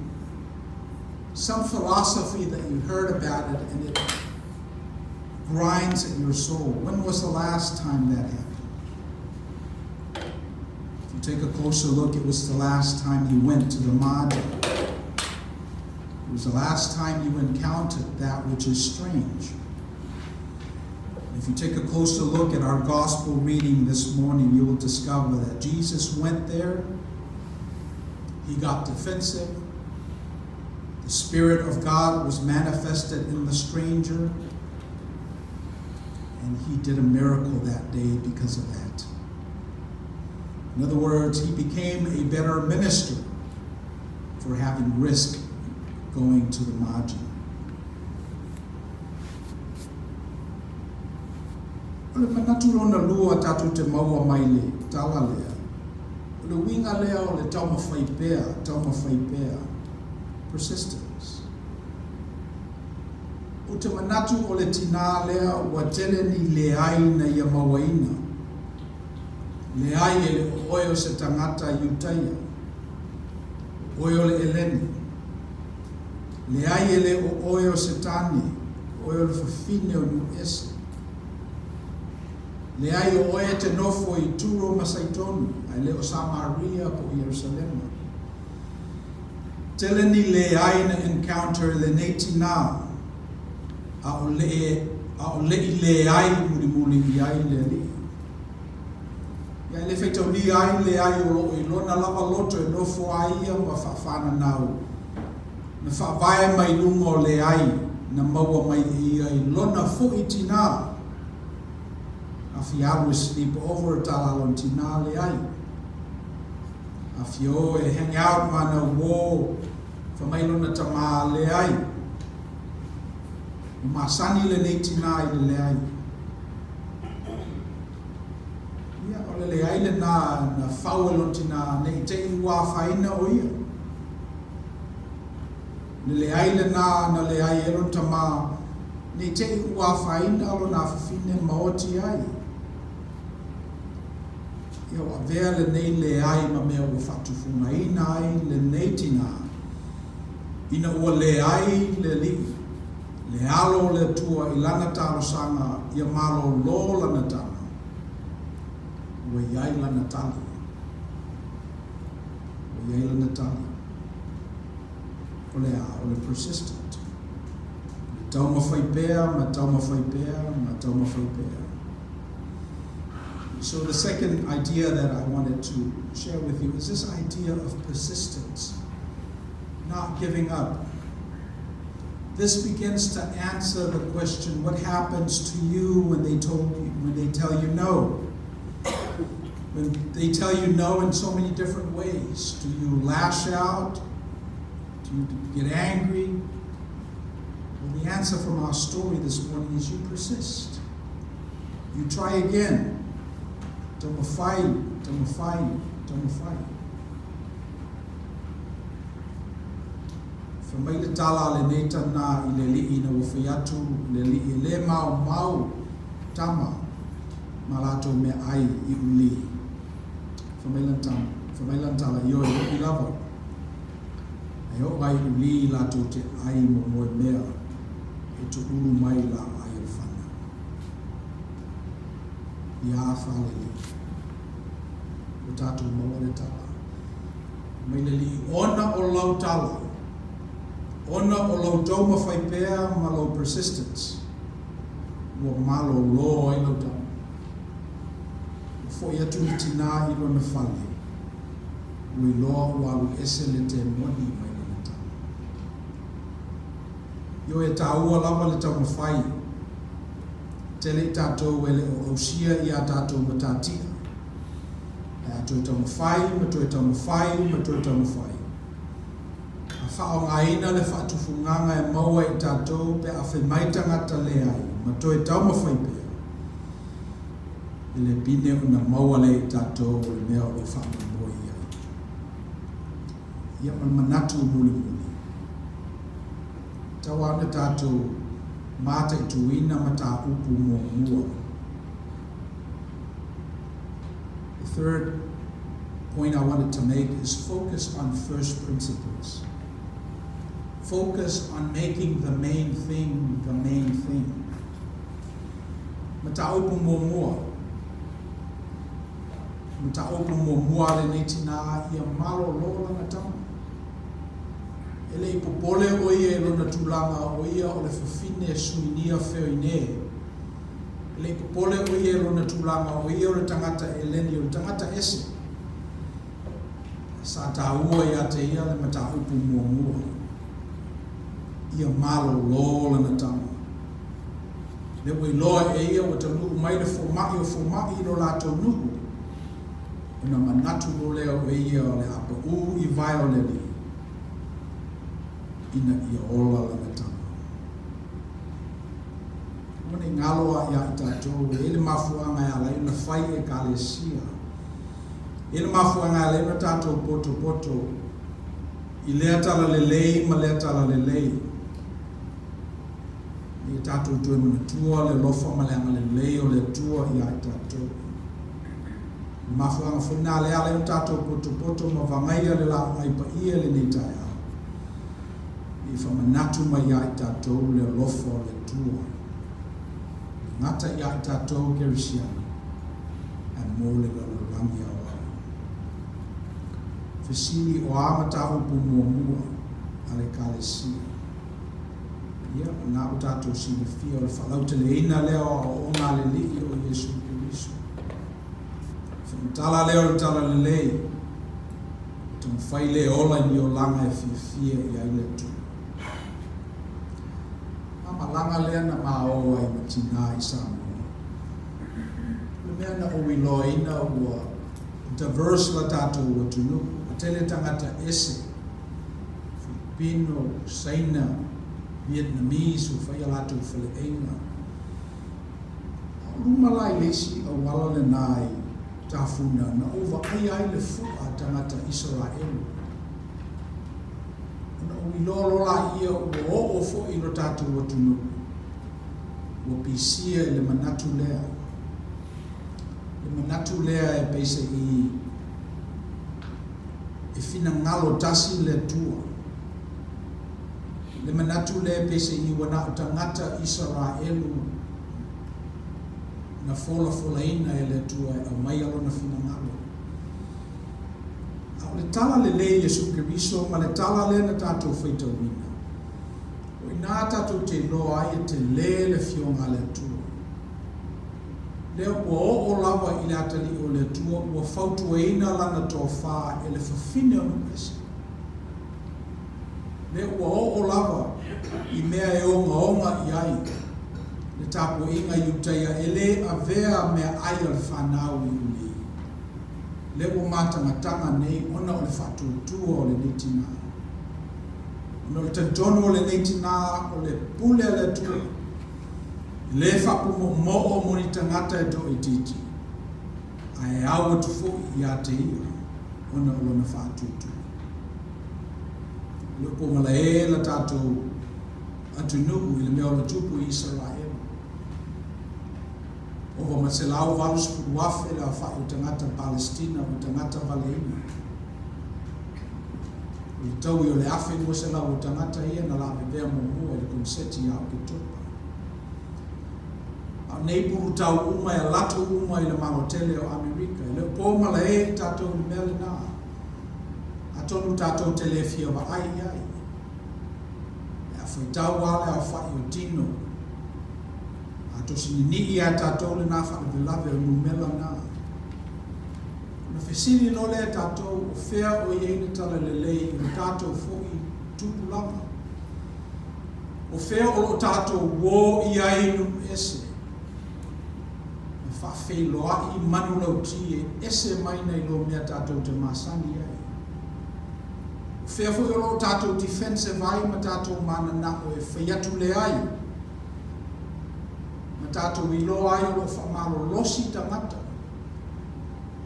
Some philosophy that you heard about it and it grinds at your soul. When was the last time that happened? If you take a closer look, it was the last time you went to the margin. It was the last time you encountered that which is strange. If you take a closer look at our gospel reading this morning, you will discover that Jesus went there. He got defensive. The Spirit of God was manifested in the stranger. And he did a miracle that day because of that. In other words, he became a better minister for having risk going to the margin. O le manatu lona lua tatou te maua mai le tala lea, o le uiga lea o le taumafai pea, taumafai pea, persistence. Ou te manatu o le tinā lea ua tele ni leai na ia mauaina. Leai e le o oe o se tagata Iutaia, o oe o le Eleni. Leai e le o oe o se tane, o oe o le fafine o nuu ese. Leai o oe e te nofo i Turo ma Saitonu, ae le o Samaria po o Ierusalema. Tele ni leai na encounter e lenei tinā, a o le a o le i leai mulimuli i ai le Alii. Ia e le faitaulia ai leai o loo i lona lava loto e nofo ai ia ma faafananau na faavae mai luga o leai na maua mai e ia i lona foi tinā. A fia alu e sleep over tala lona tinā leai. A fia o e hang out ma ana uō fa mai lona tamā leai. Ua masani lenei tinā i le leai. Ia, o le leai lenā na fau e lona tinā ne i te i ua afaina o ia. O le leai lenā na leai e lona tamā ne i te i ua afaina lona afafine ma oti ai. Ia, ua avea lenei leai ma mea ua faatufugaina ai lenei tinā, ina ua leai le alii, le alo o le Atua i lana talosaga ia malōlō lana tama, ua i ai lana tali. Ua i ai lana tali. O le a? O le persistent. O le taumafai pea ma taumafai pea ma taumafai pea. So the second idea that I wanted to share with you is this idea of persistence, not giving up. This begins to answer the question, what happens to you when they told you, when they tell you no? When they tell you no in so many different ways. Do you lash out? Do you get angry? Well, the answer from our story this morning is you persist. You try again. Taumafai, taumafai, taumafai. Fai mai le tala a lenei tana i le alii ina ua fai atu le alii e le maomao tama ma latou meaai i uli. Fai mai lana tama, fai mai lana tala, Ioe, hoʻi lava. Ae oo ai uli latou te ai momoe mea e tuʻulu mai la ai o le fanau. Iā Falelī. Ua tatou maua le tala. Mai le alii ona o lau tala, ona o lou taumafai pea ma lou persistence, ua malōlō ai lau tama. Ua foʻi atu le tinā i lona fale, ua iloa ua alu ese le temoni mai lona tama. Ioe, e tāua lava le taumafai. Tele i tatou e le o ausia i a tatou matatia. Le a toe taumafai ma toe taumafai ma toe taumafai. A faaaogaina le faatufugaga e maua e i tatou pe a fai mai tagata leai ma toe taumafai pea, e le pine ona maua lea i tatou o le mea o lo o faamoemoe i ai. Ia ma le manatu mulimuli, tau lava ona tatou mataituina mataupu muamua. The third point I wanted to make is focus on first principles. Focus on making the main thing the main thing. Mataupu muamua. Mataupu muamua a lenei tinā ia malōlō lana tama. E le i popole ʻo ia i lona tulaga ʻo ia o le fafine Suinia Feoine. E le i popole ʻo ia i lona tulaga ʻo ia o le tagata ʻEleni, o le tagata ese. Sa tāua iā te ia le mataupu muamua, ia malōlō lana tama. Lea ua iloa e ia ua taunuu mai le fomai o fomai i lo latou nuu, ona manatu loa lea o ia o le a paʻū i vae o le Alii, ina ia ola lana tama. Aua ne i galo a iā i tatou, e i ai le mafuaaga e ala ai ona fai Ekalesia. E i ai le mafuaaga e ala ai ona tatou potopoto i lea talalelei ma lea talalelei. Ina ia tatou toe manatua le alofa ma le agalelei o le Atua iā i tatou. O le mafuaaga foi lena lea ala ai ona tatou potopoto ma vagaia le laauai paia i lenei taeao, ina ia faamanatu mai iā i tatou le alofa o le Atua. E le gata iā i tatou Kerisiano, ae mo le lalolagi aoao. Fesili, O a mataupu muamua a le Ekalesia? Ia, o lena ua tatou silafia o le faalauteleina lea o aoaoga a le Alii o Iesu Keriso. Whamatala lea o le talalelei, o taumafai le ola i ni olaga e fiafia i ai le Atua. A malaga lea na maō ai ma tinā i Samoa. O le mea na ou iloaina ua diverse la tatou atunuu, ua tele tagata ese, Filipino, Saina, Vietnamese ua fai a latou faleaiga. A o luma la i le isi auala lena i Tafuna na ou vaaia ai le fu'a tagata Isaraelu. Ona ou iloa loa laia ua oo fo'i i lo tatou atunuu, ua pisia i le manatu lea. Le manatu lea e peise'i e finagalo tasi le Atua. Le manatu lea e peise'i ua na o tagata Isaraelu na folafolaina e le Atua e aumaia lona finagalo. A o le tala lelei Iesu Keriso ma le tala lea na tatou faitauina, o inā tatou te iloa ai e telē le Afioga a le Atua. Lea ua oo lava i le atalii o le Atua ua fautuaina lana tofa e le fafine o Nu'uese. Lea ua oo lava i mea e ogaoga i ai le tapuaiga Iutaia e lē avea meaai a le fanau i ulī. Lea ua matagataga nei ona o le faatuatua o lenei tinā. Ona o le talitonu o lenei tinā o le pule a le Atua, e lē faapumoomoo mo ni tagata e toaitiiti, ae au atu foi iā te ia ona o lona faatuatua. E le o po malae la tatou atunuu i le mea o lo tupu i Isaraelu. Ova ma 180,000 le aofai o tagata Palestina ua tagata valeina. O le taui o le 1,200 o tagata ia na lavevea muamua i le koneseti ia Oketopa. A o nei bulutau uma e alatou uma i le Malo tele o Amerika. E le o po malae i tatou i le mea lena. Atonu tatou te le fia vaai i ai. E a faitau lava le aofai o tino, a tosi ninii iā tatou lena faalavelave o numela na. Ona fesili loa lea e tatou, o fea o i ai le talalelei i lo tatou foi tupulaga? O fea o lo o tatou uō i ai i nuu ese? faafeiloai manulauti e ese mai nai lo mea tatou te masani ai. O fea foi o loo tatou defensive ai ma tatou mananao e fai atu leai ma tatou iloa ai o loo faamalolosi tagata.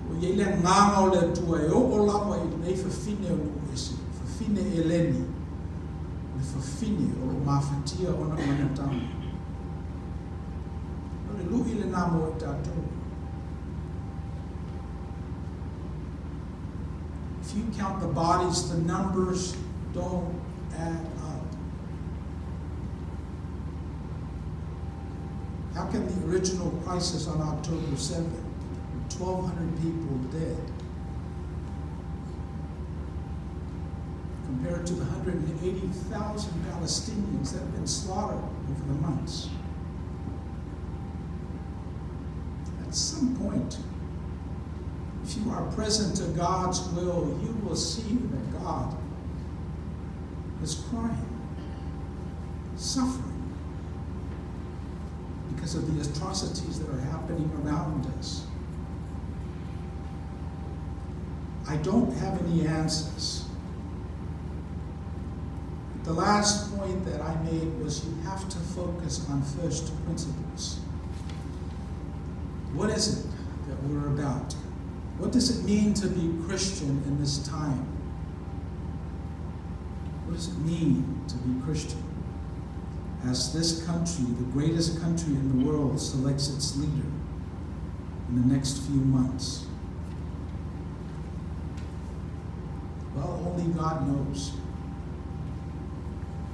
Ua i ai le Agaga o le Atua e oo lava i lenei fafine o Nuuese, fafine Eleni, le fafine o loo mafatia ona manataga. O le lui lenā mo i tatou. If you count the bodies, the numbers don't add up. How can the original crisis on October 7th, 1,200 people dead, compared to the 180,000 Palestinians that have been slaughtered over the months? At some point, if you are present to God's will, you will see that God is crying, suffering, because of the atrocities that are happening around us. I don't have any answers. But the last point that I made was you have to focus on first principles. What is it that we're about? What does it mean to be Christian in this time? What does it mean to be Christian? As this country, the greatest country in the world, selects its leader in the next few months. Well, only God knows.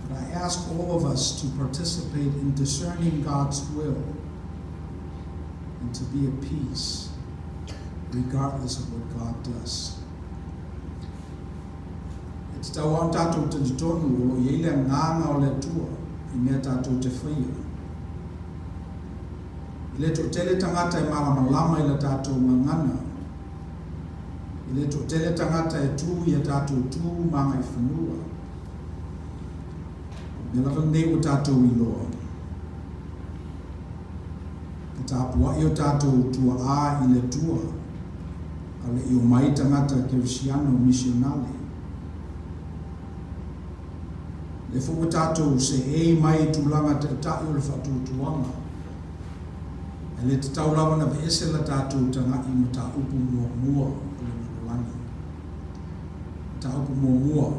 But I ask all of us to participate in discerning God's will and to be at peace regardless of what God does. E tatau lava ona tatou talitonu o lo o i ai le Agaga o le Atua i mea tatou te faia. E le toatele tagata e malamalama i la tatou gagana. E le toatele tagata e tu i a tatou tu ma agaifanua. O le mea lava lenei ua tatou iloa. E tapuai o tatou tuaa i le Atua, a le i omai tagata kerisiano misionale. Lea foi ua tatou seei mai i tulaga taitai o le faatuatuaga, ae le tatau lava ona aveese la tatou taga'i mataupu muamua o le lalolagi. Mataupu muamua,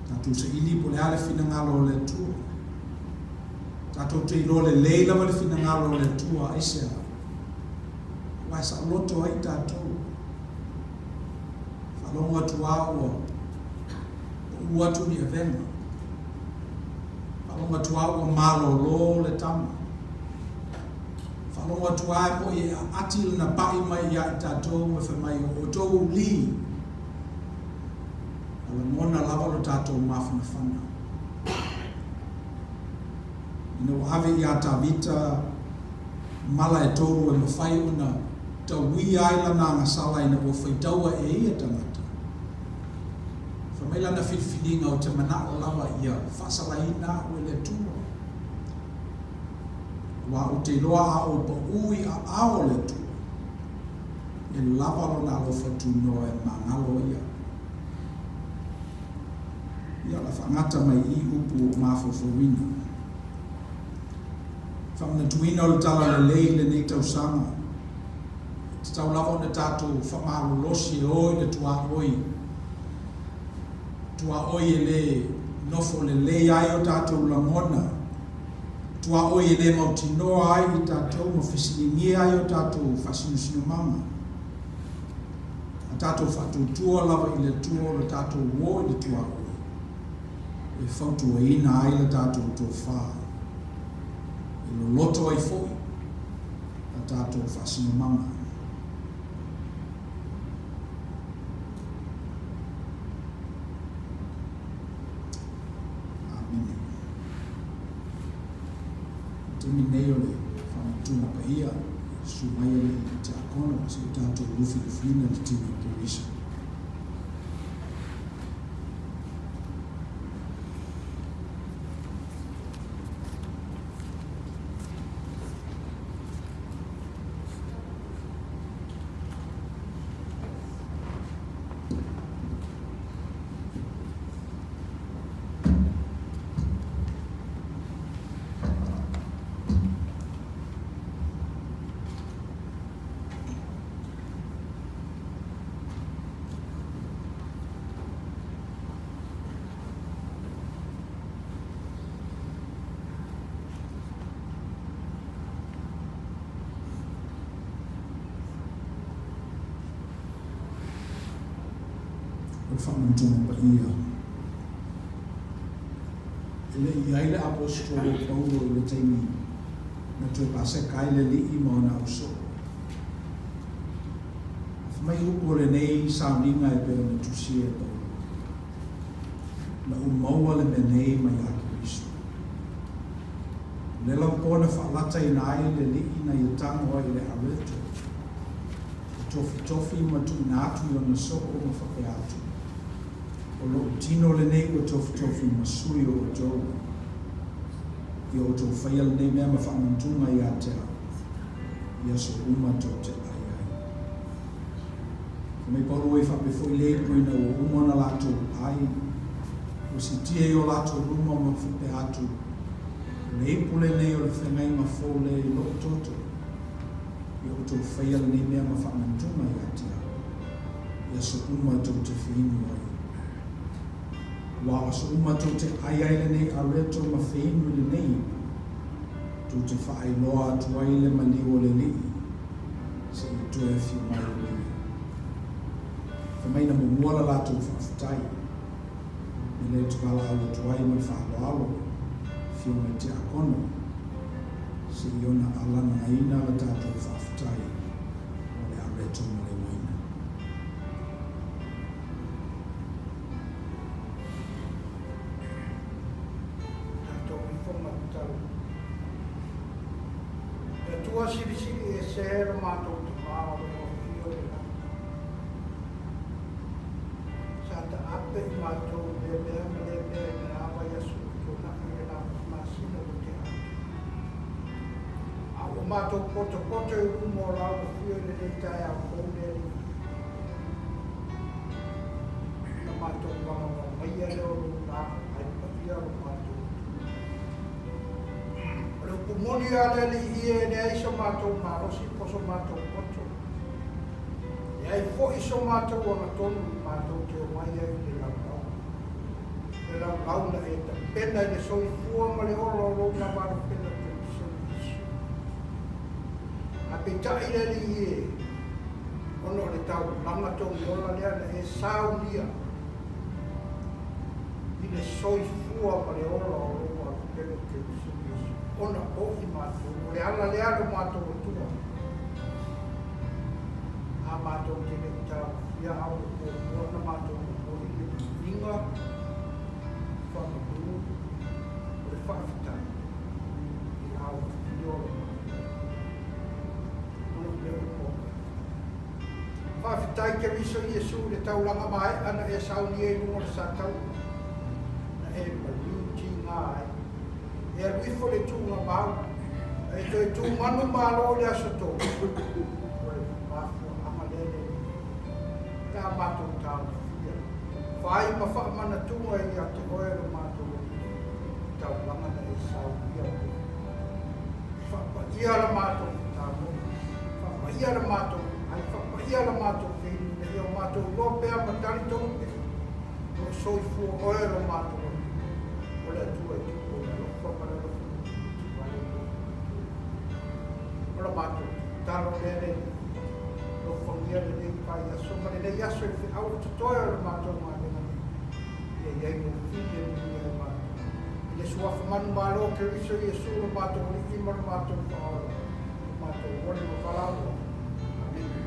tatou saili po o le a le finagalo o le Atua. Tatou te iloa lelei lava le finagalo o le Atua, aisea? Aua e saoloto ai tatou. Faalogo atu lava ua pau atu ni avega. Faalogo atu lava ua malolo le tama. Faalogo atu lava e moi e aati lana pai mai ia i tatou ma fai mai o outou uli. A lagona lava lo tatou mafanafana. Ina ua ave iā Tavita mala e tolu e mafai ona tauia ai lana agasala ina ua faitaua e ia tagata. Fai mai lana filifiliga, Ou te manao lava ia faasalaina a'u e le Atua, auā ou te iloa a ou paʻū i aao o le Atua, e lava lona alofa tunoa e magalo ai a'u. Ia, o le a faagata mai i i upu o mafaufauina. Faamanatuina o le Talalelei i lenei tausaga, e tatau lava ona tatou faamalolosi e o i le tuaoi, tuaoi e le nofo lelei ai o tatou lagona, tuaoi e le mautinoa ai i tatou ma fesiligia ai o tatou faasinosinomaga. A tatou faatuatua lava i le Atua o le tatou uo i le tuaoi, e fautuaina ai le tatou tofa, e loloto ai foi la tatou faasinomaga. Amene. O le taimi lenei o le faamanatuga paia, susu mai alii tiakono se i tatou lufilufiina le tino o Keriso. faamanatuga paia. E le i ai le Aposetolo o Paulo i le taimi na toe Paseka ai le Alii ma ona ausoo. Fai mai upu o lenei sauniga e pei ona tusia e Paulo, Na ou maua le mea nei mai ia Keriso. O lea lava po na faalataina ai le Alii na ia tago ai i le areto, e tofitofi ma tuuina atu i ona soo ma faapea atu, O lou tino lenei ua tofitofi ma sui o outou. Ia outou faia lenei mea ma faamanatuga ia te au, i aso uma tou te ai ai. Fai mai Paulo e faapea foi le ipu ina ua uma ona latou ai, ua siitia i o latou luma ma faapea atu, O le ipu lenei o le feagaiga fou lea i lou toto, ia outou faia lenei mea ma faamanatuga ia te au, i aso uma tou te feinu ai. Aua o aso uma tou te ai ai lenei areto ma feinu i lenei ipu, tou te faailoa atu ai le maliu o le Alii, seia toe afio mai o ia. Fai mai na muamua la latou faafetai, me lea ou te valaau atu ai ma le faaaloalo, Afioga i Tiakono, seia ona alanagaina la tatou faafetai mo le areto ma le uaina. Tatou ifo ma tatalo. Le Atua Silisili Ese lo matou Tama o lo o afio i le lagi. Sa taape i matou i lea mea ma lea mea i lena vaiaso ua tuanai i lena foi masina ua tea atu. A ua matou potopoto i luma o lau afio i lenei taeao fou le Alii. Ona matou valavaia lea o lou lafoai paia lo matou Atua. O le upu moni a le Alii e leai so matou malosi po so matou poto, leai foi so matou agatonu i matou te omai ai i le laulau. Le laulau na e tapena i le soifua ma le ola o lou navalopena Keriso Iesu. Ae peitai le Alii e, ona o le taulaga togiola lea na e saunia i le soifua ma le ola o lou alopelo Keriso Iesu, ona o i matou, o le ala lea lo matou Atua, a matou te le i taofia a ua muamua ona matou momoli le viiga faamanu o le faafetai i lau afio o lo matou ona o mea uma ua e faia. Faafetai Keriso Iesu i le taulaga maea na e saunia i luga o le sataua, na e maliu tiga ai. E alu ifo le tuugamau, na e toe tumanu malo i le aso tolu, o le mafuaaga lea le Alii, o le a matou taofia, fai ma faamanatuga ia te oe lo matou Alii, i taulaga na e saunia pea. Faapaia la matou fetagoi, faapaia la matou ai, faapaia la matou feinu ina ia o matou iloa pea ma talitonu pea, o lo o soifua oe lo matou Alii, o le Atua e tupu i le alofa ma le alofa mutimuti vale mo i matou. O la matou tatalo lea le Alii, alofagia lenei vaiaso ma lenei aso i feau o totoe o le matou galuega nei, ia i ai lou fili e manuia ai matou. I le Suafa manumalo o Keriso Iesu lo matou Alii ma lo matou Faaola, lo matou ole ma valaauina. Amene.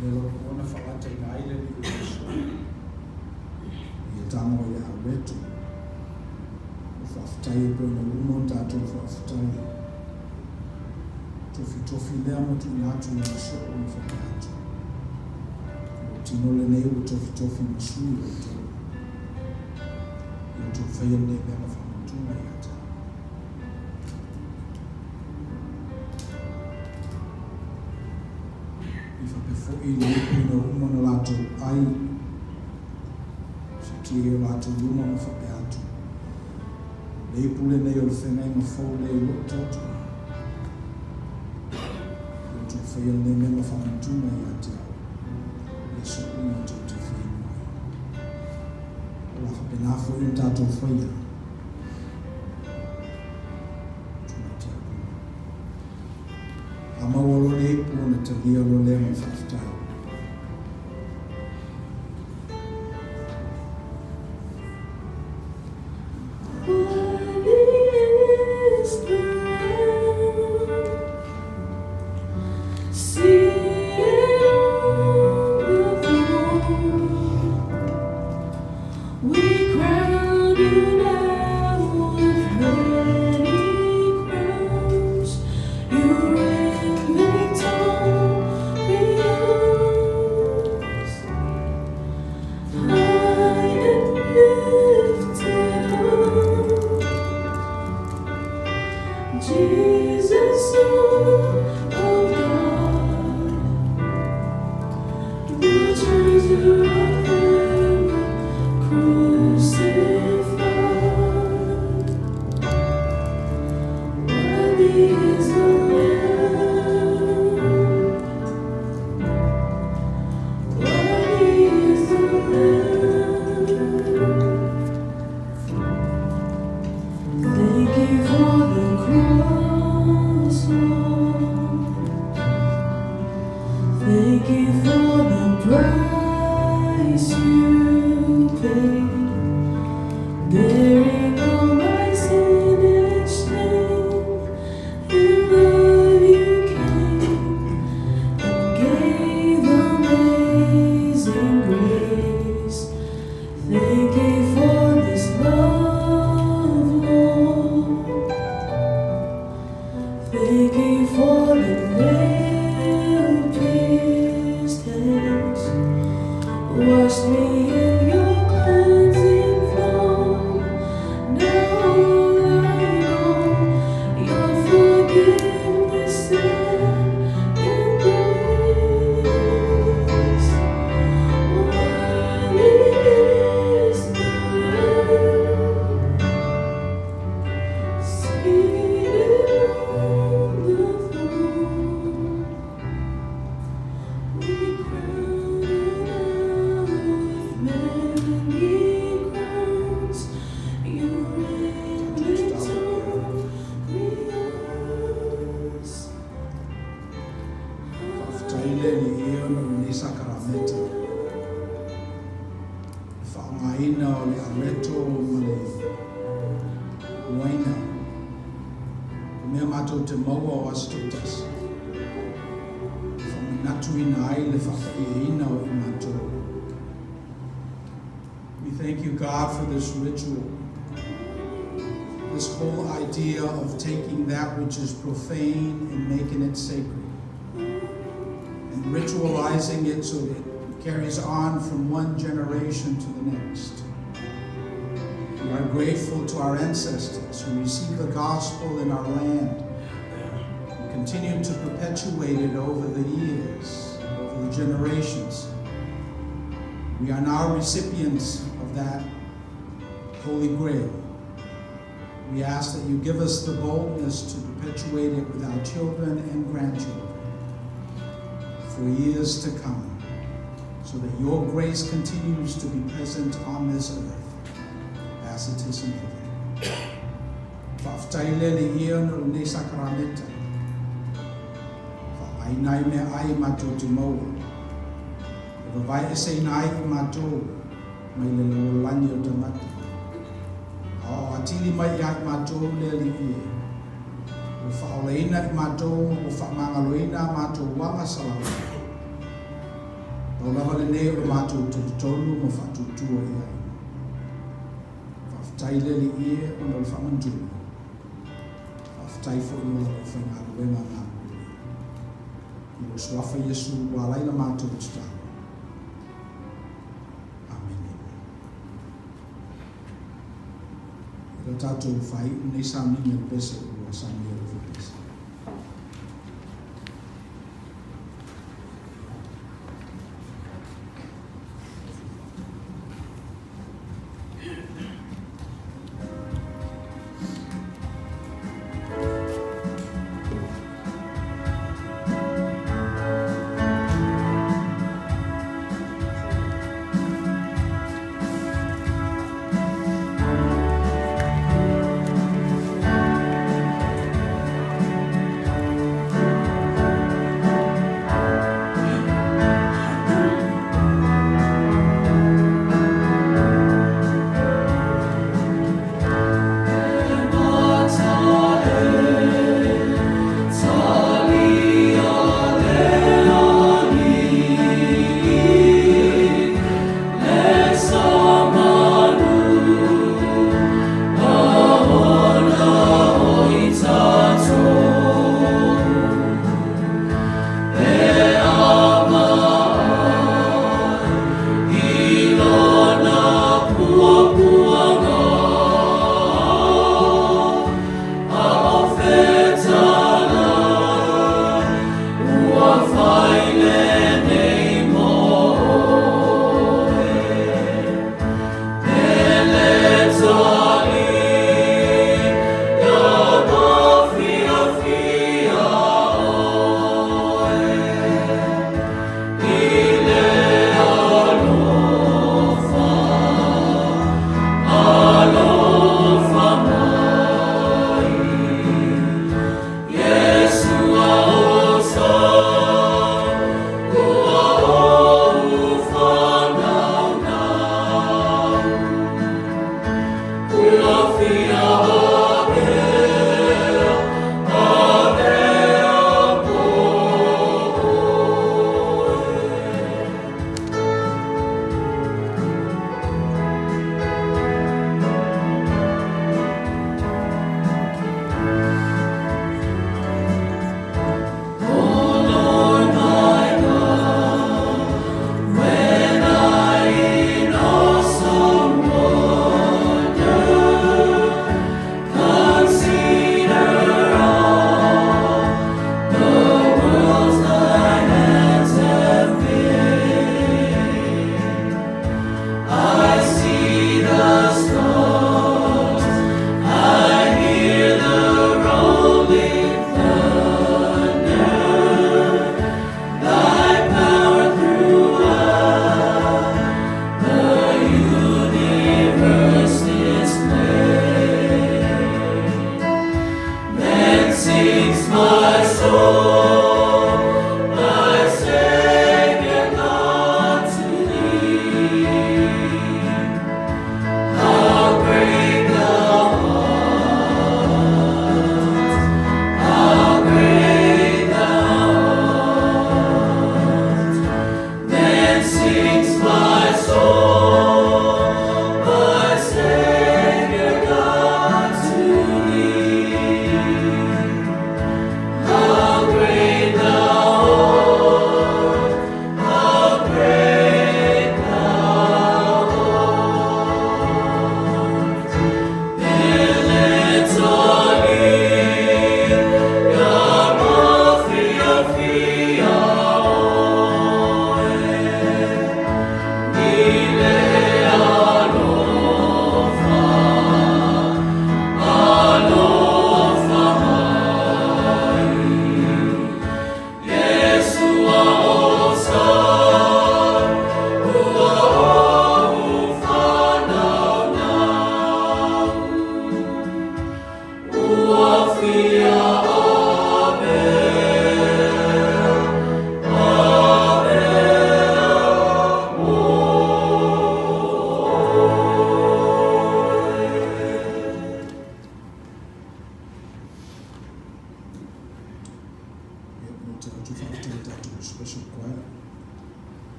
Le lona faalataina ai le Alii o Iesu ia tago i le aueto. O faafetai e pei ona uma ona tatou faafetai. Tofitofi lea ma tuuina atu i ona soo ma faapea atu, O lou tino lenei ua tofitofi ma sui o outou. Ia outou faia lenei mea ma faamanatuga ia te au. I faapea foi le ipu ina ua uma ona latou ai, siitia i o latou luma ma faapea atu, Le ipu lenei o le feagaiga fou lea i lou toto. Ia outou faia lenei mea ma faamanatuga ia te au, i aso uma tou te feinu ai. O le a faapena foi ona tatou faia. Tulai Tiakono. talia loa lea ma le faafetai. We crown you now with many crowns. You reign victorious, high and lifted up. Jesus, Son of God, the treasure of heaven crucified. Worthy is the Lamb. Worthy is the Lamb. Thank you for the cross, Lord. Thank you for the price you paid, bearing all my sin and shame. In love you came and gave amazing grace. Thank you for this love, Lord. Thank you for the nail-pierced hands. Washed me in your cleansing flow. Now all I know, your forgiveness and embrace. Worthy is the Lamb, seated on the throne. We crown you now with many crowns. You reign victorious. Faafetai le Alii e ona o lenei sakarameta, le faaaogaina o le areto ma le uaina, o mea matou te maua o aso taitasi, e faamanatuina ai le faapaiaina o i matou. We thank you, God, for this ritual, this whole idea of taking that which is profane and making it sacred, and ritualizing it so that it carries on from one generation to the next. We are grateful to our ancestors who received the gospel in our land and continue to perpetuate it over the years, over the generations. We are now recipients of that Holy Grail. We ask that you give us the boldness to perpetuate it with our children and grandchildren for years to come, so that your grace continues to be present on this earth as it is in heaven. Faafetai le Alii e ona o lenei sakarameta. Faaaogaina ai meaai matou te maua. E vavaeeseina ai i matou mai le lalolagi o tagata. Aoao atili mai ia i matou le Alii e. Ua faaolaina i matou ma ua faamagaloina a matou aga salalau. Pau lava lenei o le matou talitonu ma faatuatua i ai. Faafetai le Alii e ona o le faamanatuga. Faafetai foi mo lau aufaigaluega galulue. I lou suafa Iesu ua ala ai la matou tatalo. Amene. I lo tatou faaiu lenei sauniga i le pese ua saunia e le pese.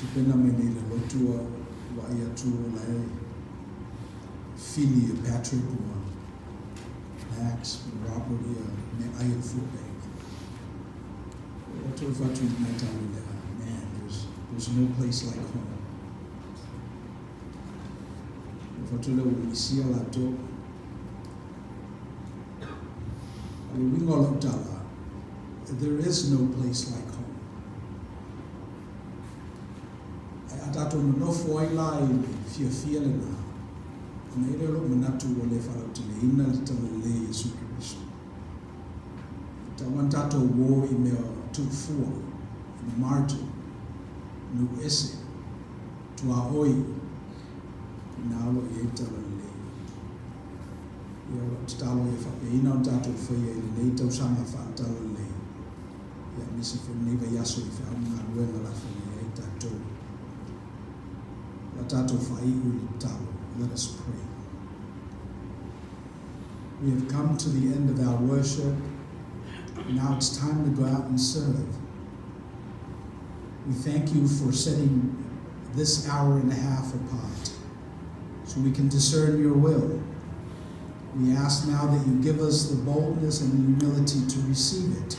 Tapena mai nei le lotu a vaai atu o la e fili e Patrick ma Max ma Robert ia meaai a le food bank. O toe fatu i nai tau i lea, man, there's, there's no place like home. O fatu le ua misia latou. O le uiga o lau tala, there is no place like home. Ae a tatou nonofo ai la i le fiafia lena, ona i ai lea o lou manatu ua le faalauteleina le talalelei a Iesu Keriso. E tatau ona tatou uo i mea tuufua, in the margin, nuu ese, tuaoi, inā o lo o i ai le talalelei. Ia, o lau tatalo ia faapeina ona tatou faia i lenei tausaga faale-talalelei, ia aemaise foi lenei vaiaso i feau ma galuega o le a feagai ai tatou. O le a tatou faaiu i le tatalo. Let us pray. We have come to the end of our worship. Now it's time to go out and serve. We thank you for setting this hour and a half apart so we can discern your will. We ask now that you give us the boldness and the humility to receive it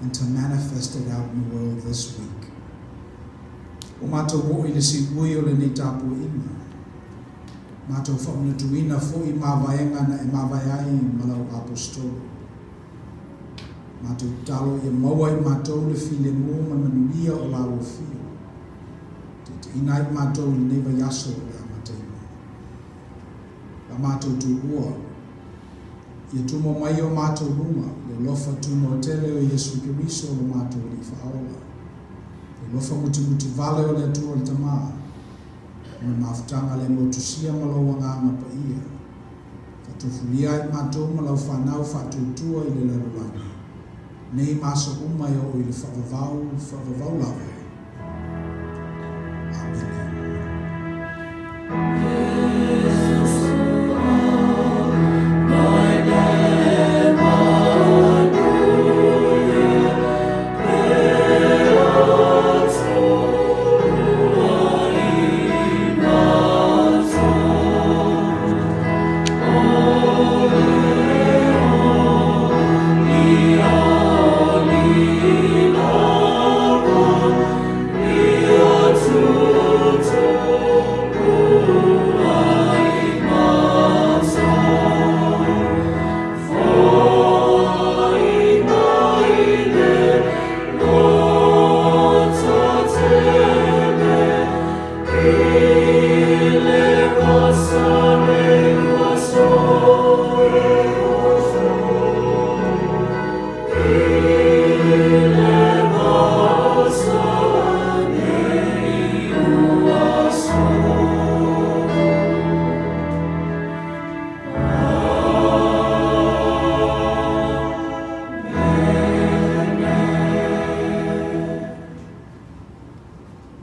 and to manifest it out in the world this week. Ua matou oo i le siui o lenei tapuaiga, matou faamanatuina foi mavaega na e mavae ai ma lau Aposetolo. Matou tatalo ia maua i matou le filemu ma le manuia o la ua fio. Taitaiina ai matou i lenei vaiaso o le amataina. La matou tuua, ia tumo mai i o matou luga le alofa tunoa tele o Iesu Keriso lo matou Alii Faaola, le alofa mutimuti vale o le Atua le Tama, ma le mafutaga le motusia ma lou Agaga Paia. Faatofulia ai matou ma lau fanau faatuatua i le lalolagi, nei ma aso uma e oo i le faavavau, faavavau lava. Amene.